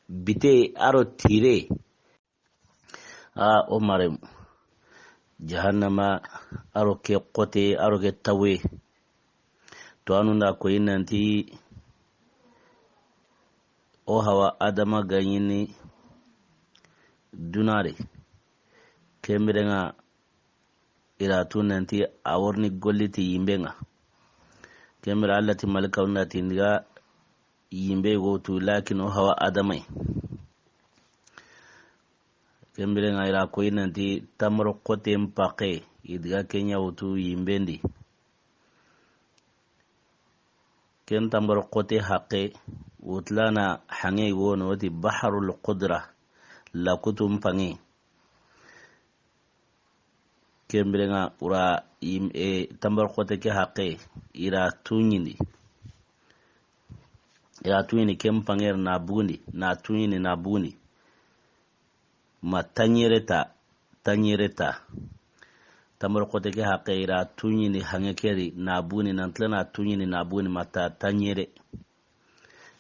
Bite aro tire. A o marem. Jahannama aro ke xote aro ke tawe. To anu nda koyi nanti o hawa adama ganyini dunare. Kembirenga ira tu nanti a worni golli ti yimbe nga. Kembira Allah ti malika wanda ti ndiga yimbe go tu lakin o hawa adamai. Kembire nga ira koyi nanti tamaro xote mpake idiga kenya wutu yimbendi. Ken tamaro xote haqe wutlana hange wono wati baharul qudra lakutu mpange. Kembire nga ura yim e tamaro xote ke haqe ira tunyindi. Ira tunyindi ken panger na bugundi na tunyindi na bugundi. Ma tanyere ta, tanyere ta. Tambar xote ke haqe ira tunyini hange keri na buni nan tla na tunyini na buni ma ta tanyere.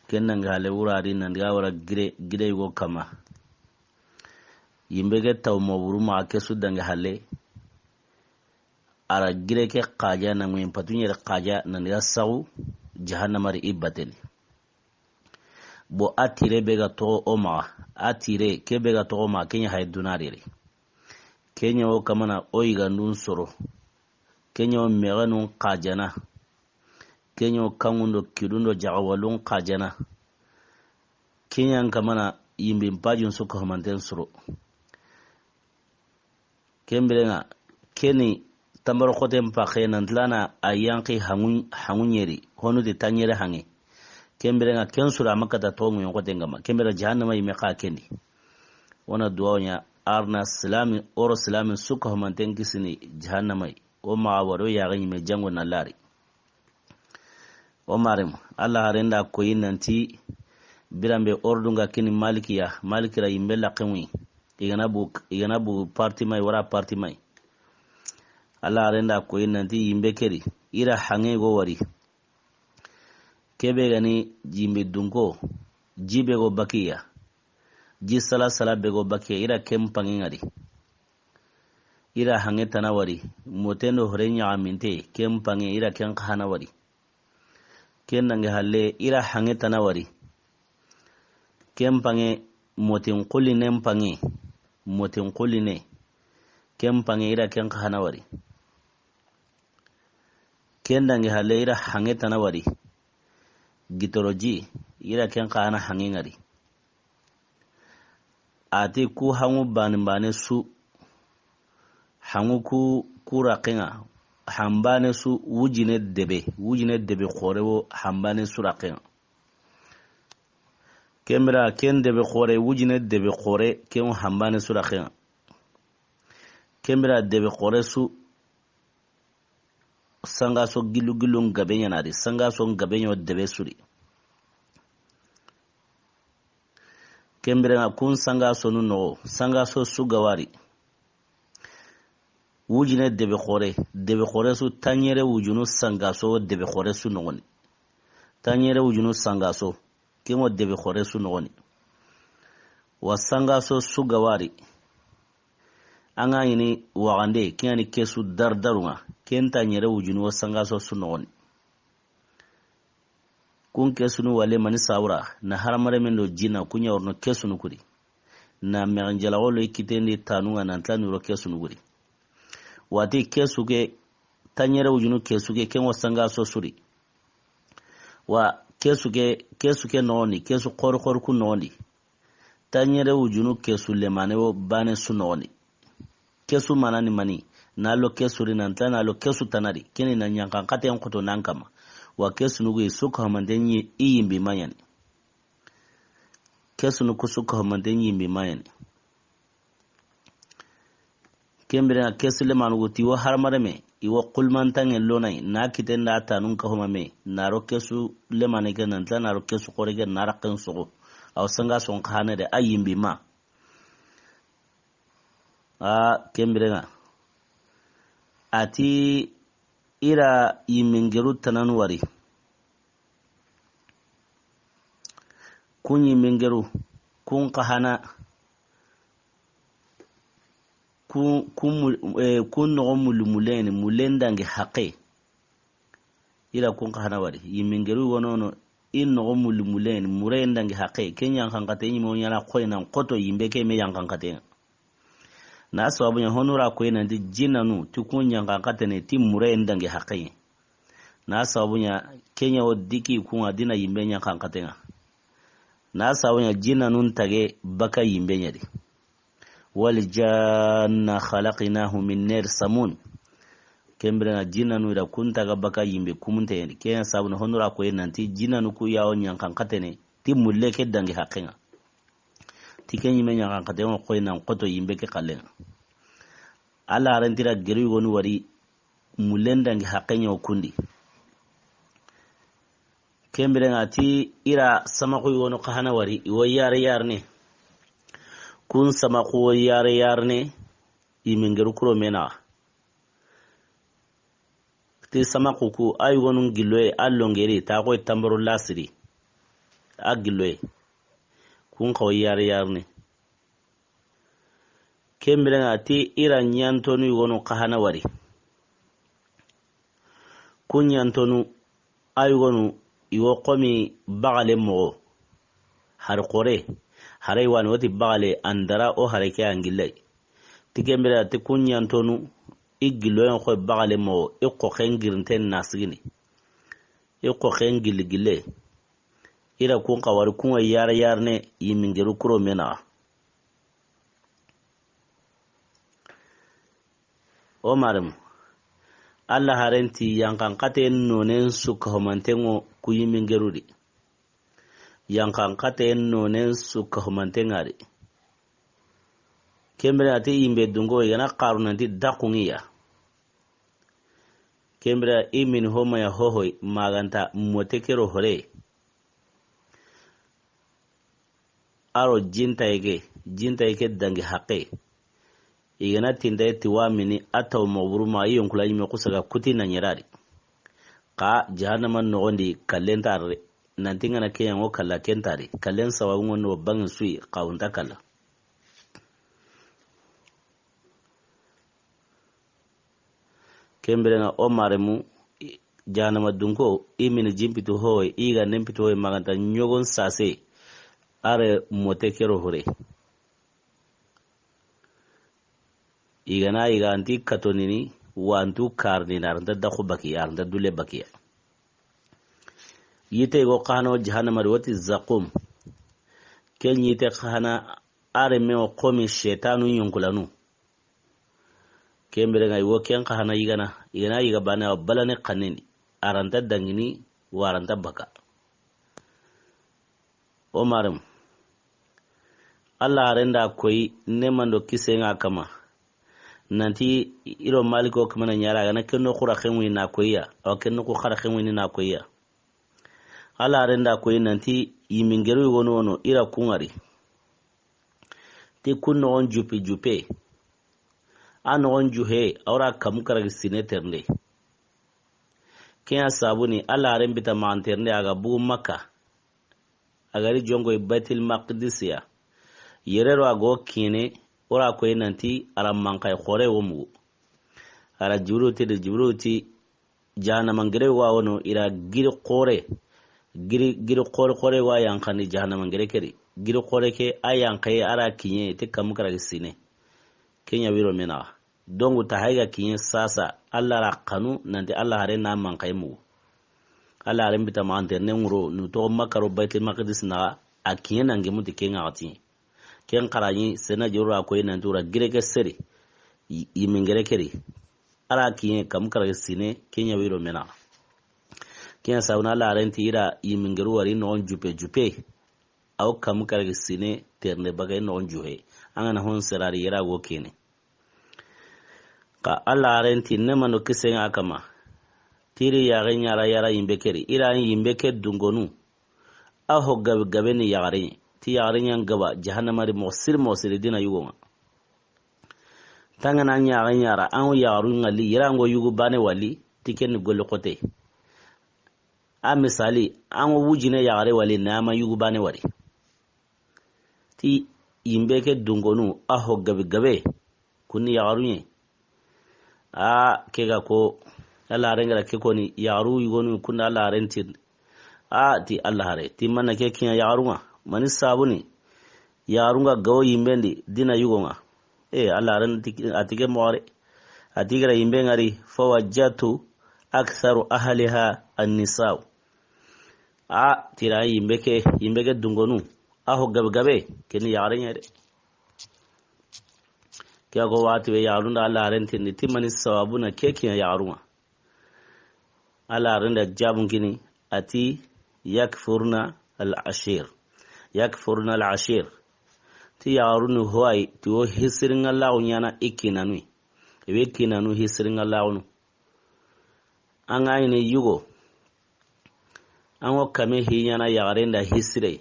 Ken nange hale wurari nan ga wara gire, gire yugo kama. Yimbe ke taw ma wuru ma ke su dange hale. Ara gire ke xaja na ŋuyen patu ɲere xaja nan ga saxu jahannama ri i bateni. Bo a tire be ga toxo o maxa, a tire ke be ga toxo o maxa, ke ɲa hay dunariri. Ke ɲa o kamana o yigandun soro. Ke ɲa o mexenun xajana. Ke ɲa o kanŋundo kidundo jaxawalun xajana. Ke ɲa n kamana yimbin pajun su kahumanten soro. Kembirenga keni tambaro xoten paxe nan tilana a yanki hangu, hangu ɲeri honu di tanyere hangi. Kembirenga ken sura makata tongu yon xoten gama. Kembira jahannama yime xa kendi. Wona duwawo ɲa arna silami oro silami suka humanten kisini jahannama yi. O maxa waro yaxe ɲime jango na lari. O marem, Allah harenda koyi nanti birambe ordunga kini malikiya, malikira yimbe laxenwi. Igana bu, igana bu parti mai wara parti mai. Allah harenda koyi nanti yimbe keri ira hange go wari. Kebe gani yimbe dunko jibe go bakiya. Ji sala sala be go bakiya ira kem pangi ngari. Ira hange tana wari. Motendo hore ɲaxaminte kem pange ira ken xana wari. Ken nange halle ira hange tana wari. Ken pange motin kulinen pange. Motin kuline. Ken pange ira ken xana wari. Ken nange halle ira hange tana wari. Gitoroji ira ken xana hange ngari. Ati ku hangu bani bane su. Hangu ku, ku rakenga. Hambane su wujine debe. Wujine debe xore wo hambane su rakenga. Kembira ken debe xore, wujine debe xore, ken wo hambane su rakenga. Ken bire debe xoore su, sangaso gillu gillu n gabe ɲaana di, sangaso n gabe ɲa wo debe su di. Ken bire ŋa kun sangasonu noxo, sangaso su ga wari. Wujine debe xoore, debe xoore su tanɲere wujunu sangaso wo debe xoore su noxoni. Tanɲere wujunu sangaso, ken wo debe xoore su noxoni. Wa sangaso su ga wari. An ga ɲini waxande, ken ŋa ni ke su dar daru ŋa, ken tanɲere wujunu wo sangaso su noxoni. Kun ke sunu wale mani sawura, na hadamarenmen do jinna, kun ɲa worono ke sunu ku di. Na mexen jalaxo lo i kitendi tanu ŋa, nan tila ni ro ke sunu ku di. Wati ke su ke, tanɲere wujunu ke su ke, ken wo sangaso su di. Wa ke su ke, ke su ke noxoni, ke su xoore xoore ku noxoni. Tanɲere wujunu ke su lemane wo baane su noxoni. Ke su mana ni mani, na lo ke su ri, nan tila na lo ke su tana di, ken ni na ɲanxanxaten xoto nan kama. Wa ke sunu ku i su ka hamante ɲi i yimbi ma ɲaani. Ke sunu ku su ka hamante ɲi yimbi ma ɲaani. Ken bire ŋa ke su lemanu ku ti wo hadamarenme, i wo xulmantaŋe lo na yi, na kiten da tanun ka homa me, na ro ke su lemane ke, nan tila na ro ke su xoore ke, na raxen soxo. Aw sangason xa hane de, a yimbi ma. A ken bire ŋa. A ti i ra yimingeru tananu wari. Kun yimingeru, kun xa hana, kun, kun mu-, eh, kun noxo mulu mulen, mulen dangi haqe. I ra kun xa hana wari. Yimingeru wonono, i noxo mulu mulen, mure dangi haqe. Ken ɲanxanxate ɲi mo ɲaana xoyi nan xoto yimbe ke me ɲanxanxate ŋa. Na sababu ɲa honu ra koyi nanti jinnanu ti kun ɲanxanxatene ti mure dangi haqe. Na sababu ɲa ken ɲa wo diki kun ŋa dina yimbe ɲanxanxate ŋa. Na sababu ɲa jinnanun tage baka yimbe ɲa di. Wal janna khalaqnahu min nar samun. Ken bire ŋa jinnanu i ra kun taga baka yimbe kumunte ɲa di. Ken ɲa sababu na honu ra koyi nanti jinnanu ku ya wo ɲanxanxatene ti mulle ke dangi haqe ŋa. Ti ke ɲime ɲanxanxate ŋo xoyi nan xoto yimbe ke xalle ŋa. Alla haren ti ra geru yogonu wari, mulen dangi haqe ɲa wo kun di. Ken bire ŋa ti i ra samaxu yogonu xa hana wari, i wo yare yarene. Kun samaxu wo yare yarene, yimingeru kuro me naxa. Ti samaxu ku, a yogonu gilloye, a longeri, ta xoy tambaro lasiri. A gilloye. Kun xa wo yare yarene. Ken bire ŋa ti i ra ɲantonu yogonu xa hana wari. Kun ɲantonu, a yogonu, i wo xomi baxale moxo. Hari xoore, hare wani woti baxale, an dara o hare ke an gillay. Ti ken bire ti kun ɲantonu, i gilloyen xoy baxale moxo, i xoxen girinten na sigini. I xoxen gilli gille. I ra kun xa wari kun ŋa yare yarene yimingeru kuro me naxa. O maremu, Alla haren ti yanxanxaten nonen su kahumanten ŋo ku yimingeru di. Yanxanxaten nonen su kahumanten ŋa di. Ken bire a ti yimbe dunko i ga na xaru nanti daxu ŋi ya. Ken bire i mini ho ma ya hohoy ma ga nta mote ke ro hore. A ro jintaye ke, jintaye ke dangi haqe. I ga na tintaye ti wa mini a taw moxo buru ma i yonkula yime xusa ga kuti na ɲerari. Xa jahannama noxon di kallen ta re. Nanti n ga na ke ya ŋo kalla ken ta ri. Kallen sababu ŋo no bangi suyi xa wunta kalla. Ken bire ŋa o maremu, i-, jahannama dunko, i mini jin pitu hoy, i ga nen pitu hoy ma ga nta ɲogon sase, a re mote ke ro hore. I ga na i ga nti katonini, wa ntu karni na, a ra nta daxu bakiya, a ra nta dule bakiya. Yite go xa hana wo jahannama di woti zaqum. Ken yite xa hana a re me wo xomi shetanu yonkulanu. Ken bire ŋa i wo ken xa hana yigana, i ga na yiga bane a wa balane xaneni, a ra nta dangini, wa a ra nta baka. O marem, Alla haren da koyi nemando kisen ŋa kama. Nanti i ro Maliko kamana ɲara, a ga na ken noxu ra xenŋuyi na koyiya, awa ken noxu xara xenŋuyi na koyiya. Alla haren da koyi nanti yimingeru wono wono i ra kun ŋari. Ti kun noxon jupe jupe. A noxon juhe, a wara kamu karagi sine ternde. Ken ya sabuni, Alla haren bita maxan ternde, a ga bugu Makka. A ga ri jonko Baitul Maqdis ya. Yerero a go kine, o ra koyi nanti a ra manxay xore wo mugu. A ra Jibril ti de, Jibril ti, jahannama ngere wa wono, i ra giri xore. Giri, giri xore xore wa yanqandi jahannama ngere ke ri. Giri xore ke a yanqaye, a ra kiɲe ti kamu karagi sine. Ken ya wiro menaxa. Dongu ta hayga kiɲe sasa, Alla ra xanu nanti Alla hare na manxay mugu. Alla haren bita maxan ternde ŋuro, nu toxo Makka ro Baitul Maqdis naxa, a kiɲe nange muti ken ŋaxati. Ken xaraɲi sena joro a koyi nanti wura gire ke seri. Yi-, yimingere ke ri. A ra kiɲe kamu karagi sine, ken ya wiro menaxa. Ken ya sabuna Alla haren ti i ra yimingeru wari noxon jupe jupe. Aw kamu karagi sine ternde bagay noxon juhe. An ga na hon serari yera go kene. Xa Alla haren ti ne mano kisen ŋa kama. Ti ri yaxare ɲa ra yara yimbe ke ri. I ra yimbe ke dungonu. A ho gabe gabe ni yaxare. Ti yaxare ɲa gaba jahannama ri moxo siri moxo siri dina yugo ŋa. Tangana ɲaxe ɲara, an ŋo yaxaru ŋalli, yera ŋo yugu bane wali, ti ken ni golli xote. A misali, an ŋo wujine yaxare wali, na ma yugu bane wari. Ti yimbe ke dungonu, a ho gabe gabe, kunni yaxaru ɲe. A ke ga ko, Alla haren ga ra ke koni, yaxaru yugonu, kunna Alla haren ti. A ti Alla hare, ti manna ke kiɲa yaxarun ŋa, mani sabuni, yaxarun ga gawo yimben di, dina yugo ŋa. E, Alla haren ti, a ti ke moxare, a ti gara yimbe ŋari, fa wajjatu aktharu ahliha annisau. A ti ra yimbe ke, yimbe ke dungonu, a ho gabe gabe, keni yaxare ɲa de. Ke a ko waxati be yaxarun da Alla haren ti ni, ti mani sabuna ke kiɲa yaxarun ŋa. Alla haren da jabun kini, a ti, yakfurna al-ashir. Yakfurna al-ashir. Ti yaxarun ni hoyi, ti wo hisirin ŋa laxu ɲana i kinanu. I be kinanu hisirin ŋa laxunu. An ga ɲi yugo. An ŋo kame hi ɲana yaxaren da hisire.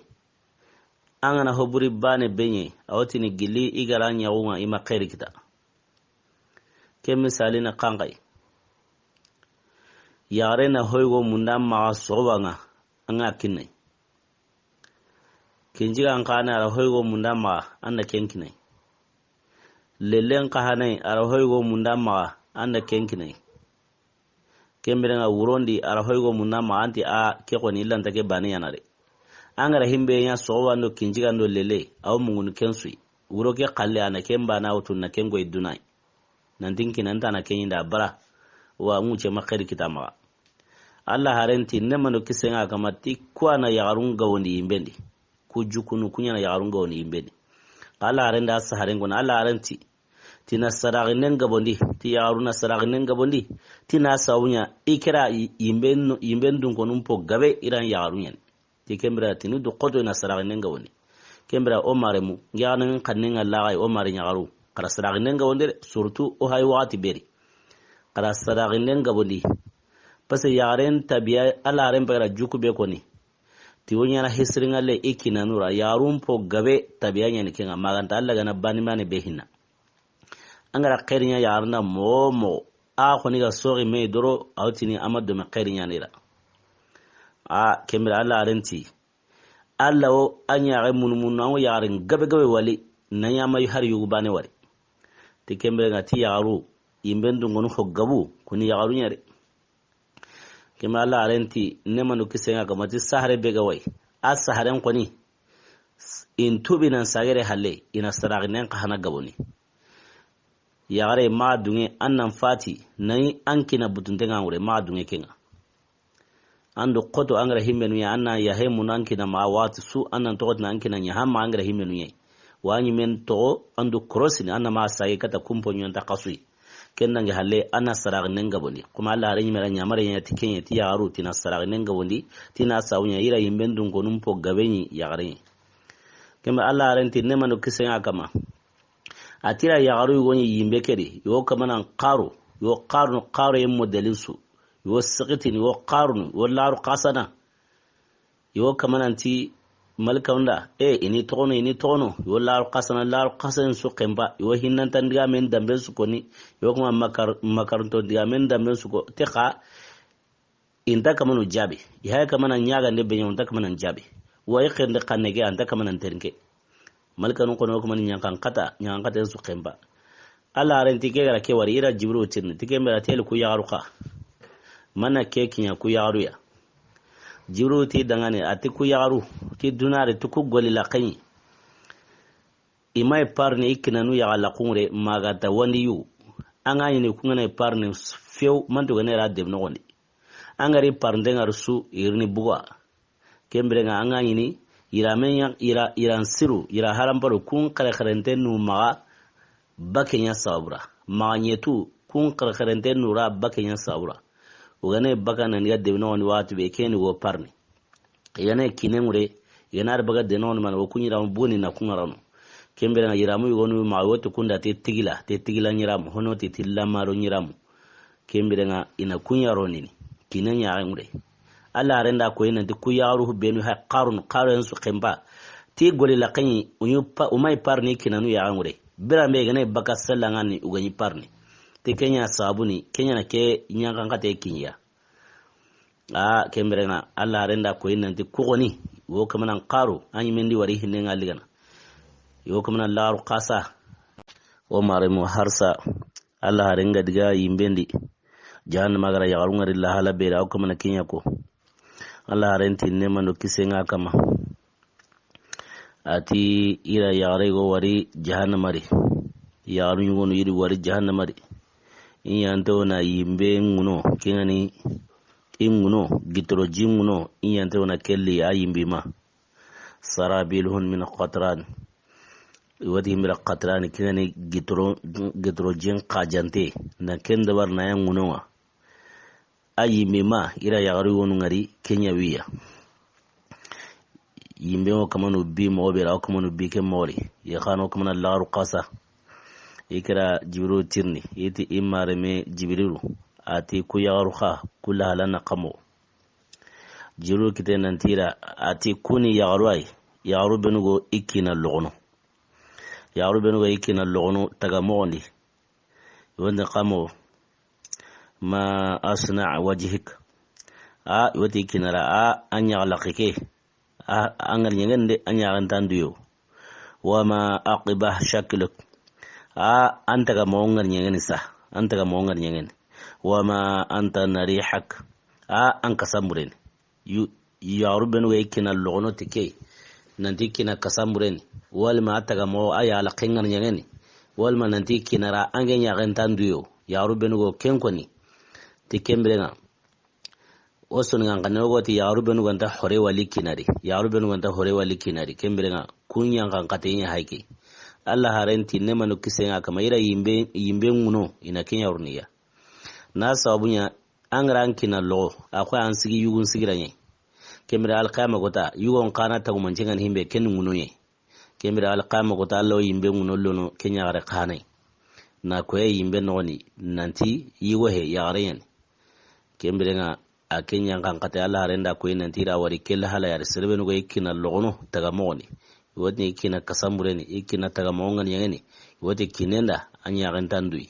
An ga na hoburi bane be ɲe, a wo ti ni gilli i ga ra ɲaxun ŋa i ma xeri kita. Ke misali na xanxay. Yaxare na hoygo munda maxa soxoba ŋa, an ga kinnay. Kinjigan xane a ra hoygo munda maxa, an da ken kinay. Lellen xahanay a ra hoygo munda maxa, an da ken kinay. Ken biren ŋa wuron di a ra hoygo munda maxa, an ti a ke xoni illanta ke bane ɲana de. An ga ra himbe ɲa soxoba ndo kinjiga ndo lelle, a wo mungunu ken su yi. Wuro ke xalle a na ken bana wutu na ken goy dunay. Nanti n kina nta na ken ɲi nda bara. Wa ŋuce ma xeri kita maxa. Alla haren ti ne mano kisen ŋa kama ti ku a na yaxarun gawondi yimben di. Ku jukunu ku ɲana yaxarun gawondi yimben di. Xa Alla haren da saharen kona, Alla haren ti. Ti na sadaxinen gabondi, ti yaxaru na sadaxinen gabondi, ti na sawuɲa, i kera yi-, yimben, yimben dunkonun po gabe i ran yaxaru ɲani. Ti ken bira ti ni du xoto i na sadaxinen gabondi. Ken bira o maremu, nge xanen xannen ŋa laxay o mare ɲaxaru. Xa ra sadaxinen gabondi de, surtout o hay waxati beri. Xa ra sadaxinen gabondi. Parce que yaxaren tabiya, Alla haren pegara juku be koni. Ti wo ɲana hisirin ŋa le i kinanu ra, yaxarun po gabe tabiya ɲani ken ŋa, maganta Alla gana bani mane be hinna. An ga ra xeri ɲa yaxarun da moxo moxo, a xoni ga soxi me doro, a wo tini a ma dome xeri ɲani ra. A, ken bira Alla haren ti. Alla wo a ɲaxe munu munu, an wo yaxaren gabe gabe wali, na ɲa ma hari yugu bane wari. Ti ken bira ŋa ti yaxaru, yimben dungonu ho gabu, kuni yaxaru ɲa de. Kema Alla haren ti, ne manu kisen ŋa kama ti sahare be ga way. A saharen xoni, in tubi nan sagere halle, i na sadaxinen xahana gaboni. Yaxare ma dunge, an nan fati, nayi an kina butunten ŋa ŋure, ma dunge ken ŋa. An du xoto an ga ra himbenu ya, an na yahe mun an kina ma waxati su, an nan toxotina an kina ɲa, hamma an ga ra himbenu ya. Wa ɲimen toxo, an du korosini, an na ma sage kata kumpo ɲonta xasuyi. Ken dangi halle, an na sadaxinen gabondi. Kuma Alla haren ɲimera ɲamare ɲa ti kenye, ti yaxaru, ti na sadaxinen gabondi, ti na sawuɲa, i ra yimben dunkonun po gabe ɲi yaxare ɲi. Kembe Alla haren ti, ne manu kisen ŋa kama. A ti ra yaxaru yogo ɲi yinbe ke di, yo kamanan xaru, yo xarunu, xaru ye modelin su, yo sikitini, yo xarunu, yo laxaru xasana. Yo kamanan ti malikanu da, e, i ni toxono, i ni toxono, yo laxaru xasana, laxaru xasanen su xenpa, yo hinnantan digamen danben su koni, yo kuma makar-, makarunto digamen danben su ko, te xa, i nta kamanu jaabi. I haya kamana ɲagande be ɲa, i nta kamanan jaabi. Wa i xende xanne ke, a nta kamanan terinke. Malikanu kono kamani ɲankan xata, ɲankan xaten su xenpa. Alla haren ti ke gara ke wari, i ra Jibrilu tirni, ti ke mbera teli ku yaxaru xa. Mana ke kiɲa ku yaxaru ya. Jibrilu ti dangane, a ti ku yaxaru, ti dunare, ti ku goli la xeɲi. I ma i parni i kinanu yaxa laxunŋure, maga ta wandi yu. An ga ɲini ku ngana i parni few, mantu gane ra deb noxondi. An gari parnde ngar su, irini buga. Kembirenga an ga ɲini, ira men ya, ira, iran siru, ira haramparo, kun xerexerente nu maxa bakenya sabura. Maxa ɲetu, kun xerexerente nu ra bakenya sabura. Ugane baka nan ga deb noxondi waxati be, keni wo parni. I gana kine ŋure, i gana ar baga deno ni mana, wo ku ɲiramu boni na ku ŋarano. Kembirenga yiramu yogonu ma wo ti kunda te tigila, te tigila ɲiramu, hono te tilla maro ɲiramu. Kembirenga i na ku ɲaro nini, kine ɲaxe ŋure. Alla haren da koyi nanti ku yaxaru benu ha xarun, xaru en su xenpa. Ti goli la xeɲi, uɲu pa, umay parni kinanu yaxe ŋure. Birambe i gana baka sella ngani ugaɲi parni. Ti kenya sabuni, kenya na ke ɲankan xate kiɲa. A, kembirenga, Alla haren da koyi nanti ku xoni, wo kamanan xaru, a ɲi mendi wari hinne nga ligana. Wo kamanan laxaru xasa. O mare mo harsa, Alla haren ga diga yimbendi. Jahannama gara yaxaru ngari la hala bera, wo kamana kiɲa ko. Alla haren ti ne mando kise nga kama. A ti i ra yaxare go wari jahannama ri. Yaxaru ɲugonu yiri wari jahannama ri. I ɲante wona yimbe ŋuno, kengani i ŋuno, gitoro ji ŋuno, i ɲante wona kelli a yimbi ma. Sarabiluhum min qatran. I wati himbira qatran, kengani gitoro, gitoro jin xajante. Na ken dabar na ya ŋuno nga. A yimbe ma, i ra yaxaru wonu ngari, kenya wiya. Yimbe wo kamanu bi moxo be ra, wo kamanu bi ke moxo ri. Ye xano kamana laxaru xasa. I kira Jibrilu tirni, i ti i mareme Jibrilu. A ti ku yaxaru xa, ku lahala na kamo. Jibrilu kite nanti ra, a ti kuni yaxaru ay. Yaxaru benu go i kina loxono. Yaxaru benu go i kina loxono taga moxondi. Wonde kamo, ma asna wajhik. A, wati kinara, a, an ɲaxa laxi ke. A, an gar ɲengen de, an ɲaxen tanduyo. Wa ma aqbah shakluk. A, an taga mo ngar ɲengeni sa. An taga mo ngar ɲengeni. Wa ma anta narihak. A, an kasamburen. Yu, yaxaru benu ga i kina loxono ti ke, nanti kina kasambureni, walima a taga mo a yala xengar ɲageni, walima nanti kinara ange ɲaxen tanduyo, yaxaru benu go ken koni, ti kembirenga. O soni ngan xanne o go ti yaxaru benu ganta hore wali kinari, yaxaru benu ganta hore wali kinari, kembirenga, kun ɲanxan xate ɲa hayke. Alla haren ti ne manu kisenga kama i ra yimbe, yimbe ŋuno, i na ken yaxaruniya. Na sababu ɲa, an gara an kina loxo, a xoy an sigi yugun sigira ɲe. Kembira alqiyama kota, yugon xana tagumancengan himbe ken ŋuno ɲe. Kembira alqiyama kota, Alla wo yimbe ŋuno lono, ken yaxare xanai. Na koye yimbe noxoni, nanti yigo he yaxare ɲani. Kembirenga, a ken ɲanxan xate, Alla haren da koyi nanti i ra wari ke lahala yari, serebenu go i kina loxono, taga moxoni. Woti i kina kasambureni, i kina taga moxongani ɲangeni. Woti kinenda, a ɲaxen tanduyi.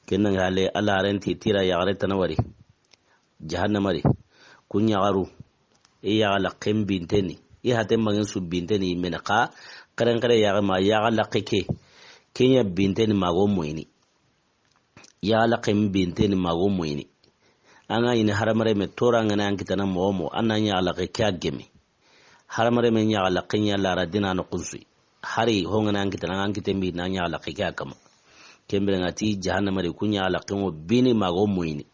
Ken nanga hale, Alla haren ti, ti ra yaxare tana wari. Jahannama ri. Kun yaxaru. I yaxa laxen binteni. I haten bangen su binteni mene xa. Xeren xere yaxa ma yaxa laxe ke. Kenya binteni mago moyini. Yaxa laxen binteni mago moyini. An ga ɲini haramare me tora ngana an kitana moxo moxo. An na yaxa laxe ke a gemi. Haramare me yaxa laxe ɲa lara dina no kunsu. Hari ho ngana an kitana an kiten bi na yaxa laxe ke a kama. Kembire nga ti jahannama ri kun yaxa laxe ngo bini mago moyini.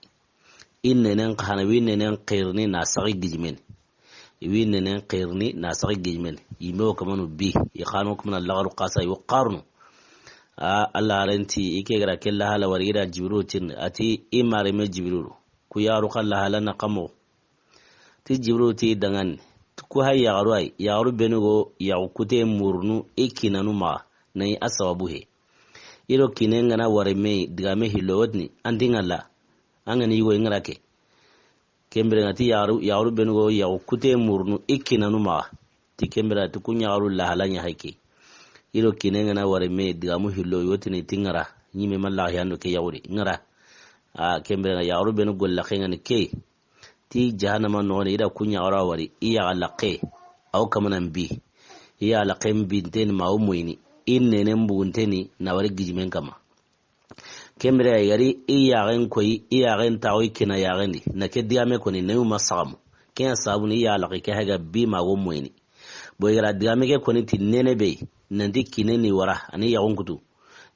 I nenen xana, wi nenen xerini na saxi gijimeni. Wi nenen xerini na saxi gijimeni. Yimbe wo kamanu bi, i xano kamana laxaru xasa, i wo xarunu. A, Alla haren ti, i ke gara ke lahala wari, i ra Jibrilu tin, a ti, i mareme Jibrilu. Ku yaxaru xa lahala na kamo. Ti Jibrilu ti dangani. Ku hay yaxaru ay, yaxaru benu go, yaxu kute murunu, i kinanu maxa, na i a sababu he. I do kiinen ga na wari me, digame hillo wotini, an ti ŋalla, an ga ni yugo i ŋara ke. Ken bire ŋa ti yaxaru, yaxaru benu go yaxu kute murunu i kiinanu maxa. Ti ken bire ti ku yaxaru lahala ɲa hay ke. I do kiinen ga na wari me digamu hillo, i wotini ti ŋara, ɲime ma laxa yando ke yaxu di, ŋara. A ken bire ŋa yaxaru benu golla ke ŋa ni ke. Ti jahannama noxoni, i da ku yaxaru a wari, i yaxa laxe, aw kamana n bi. I yaxa laxe n binteni ma wo moyini. I nene n bugunteni na wari gijimen kama. Ken bire i gari i yaxen koyi, i yaxen taxu i kiina yaxen di. Na ke digame koni, na yu ma saxamu. Ken ya sabu ni i yaxa laxe ke hayga bi ma wo moyini. Bo i gara digame ke koni ti nene be, nanti kiine ni wara, ani yaxun kutu.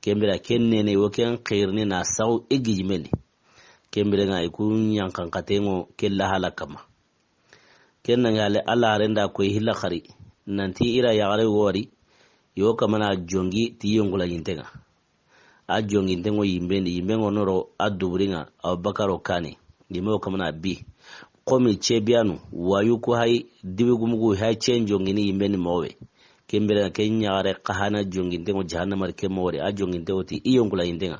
Ken bire ken nene wo ken xirini na saxu i gijimen di. Ken bire ŋa i ku ɲanxanxatenŋo ke lahala kama. Ken na ŋa le Alla haren da koy hilla xari. Nanti i ra yaxare wo wari. Yo kamana jongi ti yonkula yintenŋa. A jongintenŋo yimbendi, yimbenŋo noro a duburiŋa, Abubakaro kane. Yimbe wo kamana bi. Komi cebiyanu, wayu ku hay, dibi gumugu hay cen jongini yimbendi moxowe. Ken bire ŋa ken yaxare xa hana jongintenŋo jahannama ri ke moxo di, a jongintenŋo ti i yonkula yintenŋa.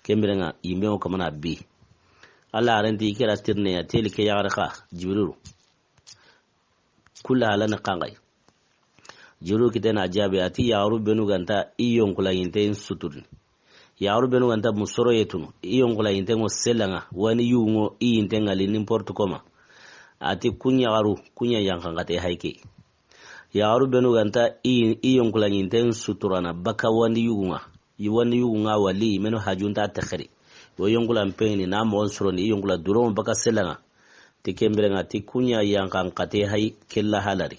Ken bire ŋa yimbenŋo kamana bi. Alla haren ti i kera tirine ya teli ke yaxare xa, Jibrilu. Kulla hala ni xanxay. Jibrilu kite na jaabi a ti yaxaru benu ga nta i yonkula yinten suturini. Yaxaru benu ga nta musoro yetunu i yonkula yintenŋo selaŋa, wani yuguŋo i yintenŋa li n'importe comment. A ti ku yaxaru, ku ɲa yanxanxate hay ke. Yaxaru benu ga nta i, i yonkula yinten suturana baka wandi yuguŋa. I wandi yuguŋa wali, i menu hajunta texeri. Wo yonkula mpeni na moxon sorondi, i yonkula duroŋo baka selaŋa. Ti ken bire ŋa, ti ku ɲa yanxanxate hay ke lahala ri.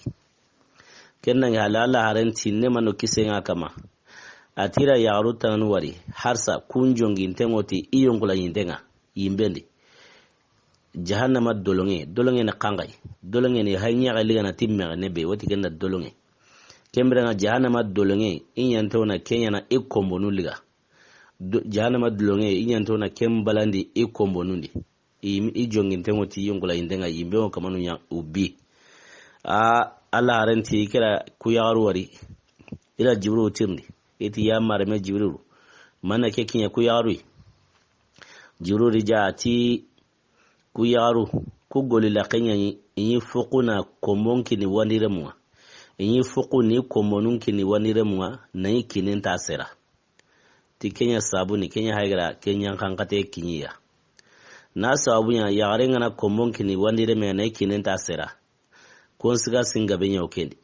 Ken na ŋa hala Alla haren ti ne mano kisenŋa kama. A ti ra yaxaru tananu wari, harsa kun jongintenŋo ti i yonkula yintenŋa, yimbendi. Jahannama doloŋe, doloŋe ni xanxay. Doloŋe ni hay ɲaxa ligana ti mexe ne be, woti ken da doloŋe. Ken bire ŋa jahannama doloŋe, i ɲanto na ke ɲana i kombonu liga. Do-, jahannama doloŋe, i ɲanto na ken balandi i kombonu ndi. I, i jongintenŋo ti yonkula yintenŋa yimbe wo kamanu ɲa u bi. A, Alla haren ti i kera ku yaxaru wari. I ra Jibrilu tirindi. I ti ya mareme Jibrilu. Mana ke kiɲa ku yaxaru yi. Jibrilu ja a ti ku yaxaru, ku goli la ke ɲaɲi, i ɲi fokuna kombon kini wandiremuŋa. I ɲi foku ni kombonun kini wandiremuŋa, na i kiinen ta sera. Ti ke ɲa sabu ni, ke ɲa haygara, ke ɲa xanxate kiɲiya. Na sabu ɲa, yaxare ŋa na kombon kini wandireme na i kiinen ta sera. Kon siga singa be ɲa o kendi.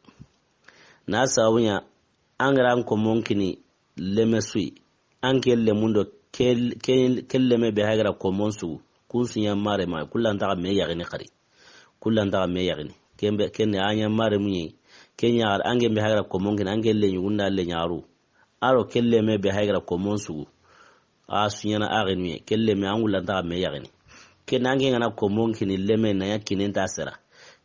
Na sabu ɲa, an gara an kombon kini leme suyi. An ke lemundo ke, ke, ke leme be haygara kombon sugu. Kun su ɲa mare ma, kullantaxa me yaxini xari. Kullantaxa me yaxini. Ken be, ken ni a ɲa mare muɲi. Ken ɲa xari, an ke be haygara kombon kini, an ke le ɲugunda le ɲaxaru. Aro ke leme be haygara kombon sugu. A su ɲana a xinu ye. Ke leme an gullantaxa me yaxini. Ken an ke ŋa na kombon kini leme na ya kiinen ta sera.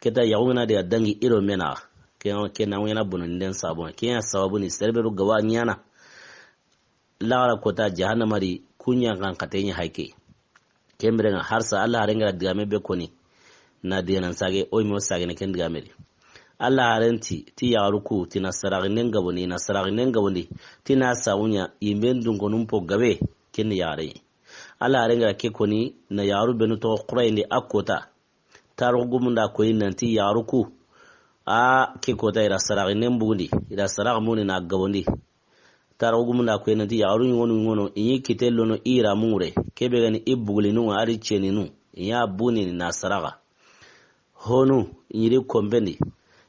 Ke ta yaxu ŋa na diga dangi i do me naxa. Ken, ken an ŋa na bono nden sabu. Ken ya sababu ni serberu gawa ɲana. Laxara kota jahannama ri ku ɲa xanxate ɲa hay ke. Ken bire ŋa harsa Alla haren gara digame be koni. Na diganan sage, o yime wo sagene ken digame ri. Alla haren ti, ti yaxaru ku, ti na saraxinden gabondi, na saraxinden gabondi, ti na saxu ɲa, yimben dunkonun po gabe, ken ni yaxare ɲi. Alla haren gara ke koni, na yaxaru benu toxo xurayindi a kota. Tarixu gumunda koyi nanti yaxaru ku. A ke kota i ra saraxinden bugundi, i ra saraxa muni na gabondi. Tarixu gumunda koyi nanti yaxaru ɲugonu ɲugonu, i ɲi kite lono i ra mungure. Ke be ga ni i bugulinun ŋa a ri ceninu. I ɲa bunini na saraxa. Honu, i ɲi ri kombendi.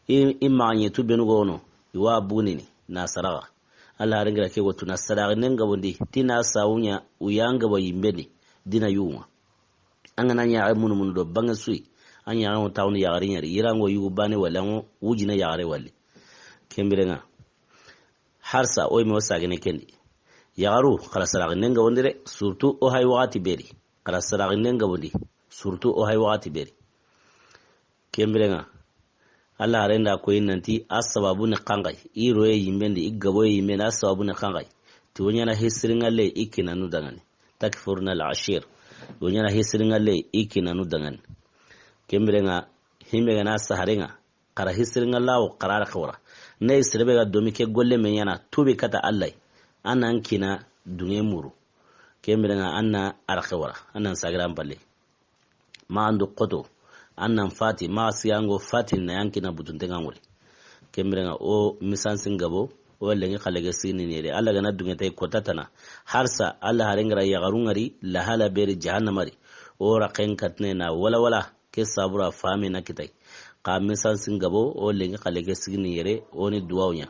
I, i maxa ɲetu benu gono, i wa bunini na saraxa. Alla haren gara ke go tu na saraxinden gabondi, ti na sawu ɲa, u yan gabo yimbendi, dina yuŋa. An ga na ɲaxe munu munu do banŋe suyi, an ɲaxe ŋo tawundi yaxari ɲa ri, yiranŋo yugu bane wali, an ŋo wujine yaxare wali. Ken bire ŋa. Harsa, o yime wo sagene kendi. Yaxaru, xa ra saraxinden gabondi de, surtout o hay waxati be ri. Xa ra saraxinden gabondi, surtout o hay waxati be ri. Ken bire ŋa. Alla haren da koyi nanti a sababu ni xanxay. I roye yimbendi, i gaboye yimbendi, a sababu ni xanxay. Ti wo ɲana hisirinŋalle i kiinanu danŋani. Takfurna al-ashir. Wo ɲana hisirinŋalle i kiinanu danŋani. Ken bire ŋa, himbe ga na sahare ŋa. Xa ra hisirinŋalla wo xa ra xawra. Ne sere be ga domi ke golle me ɲana, tubi kata Alla. An na an kiina dunŋe muru. Ken biren ŋa an na arxe wara, an na sagiran palle. Ma an du xoto, an na fati, ma siyango fati na yan kina butunten ŋa ŋuri. Ken biren ŋa o misansin gabo, o lenki xalle ke sigini yere. Alla ga na dunŋe tay kota tana. Harsa, Alla haren ga ra yaxarun ŋari, lahala beri jahannama ri. O raqen katne na wala wala, ke sabura fami na kitay. Xa misansin gabo, o lenki xalle ke sigini yere, o ni duwawu ɲa.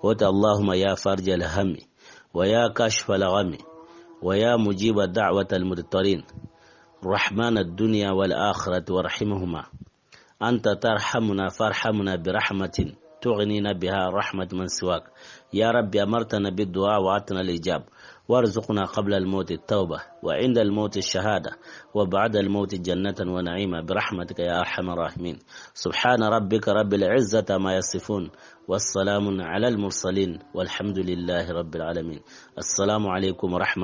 O ti, اللهم يا فارج الهم، ويا كاشف الغم، ويا مجيب دعوة المضطرين، رحمن الدنيا والآخرة ورحيمهما، أنت ترحمنا فارحمنا برحمة تغنينا بها رحمة من سواك. يا رب، أمرتنا بالدعاء ووعدتنا الإجابة، وارزقنا قبل الموت التوبة، وعند الموت الشهادة، وبعد الموت جنة ونعيما برحمتك يا أرحم الراحمين. سبحان ربك رب العزة عما يصفون، والسلام على المرسلين، والحمد لله رب العالمين. السلام عليكم ورحمة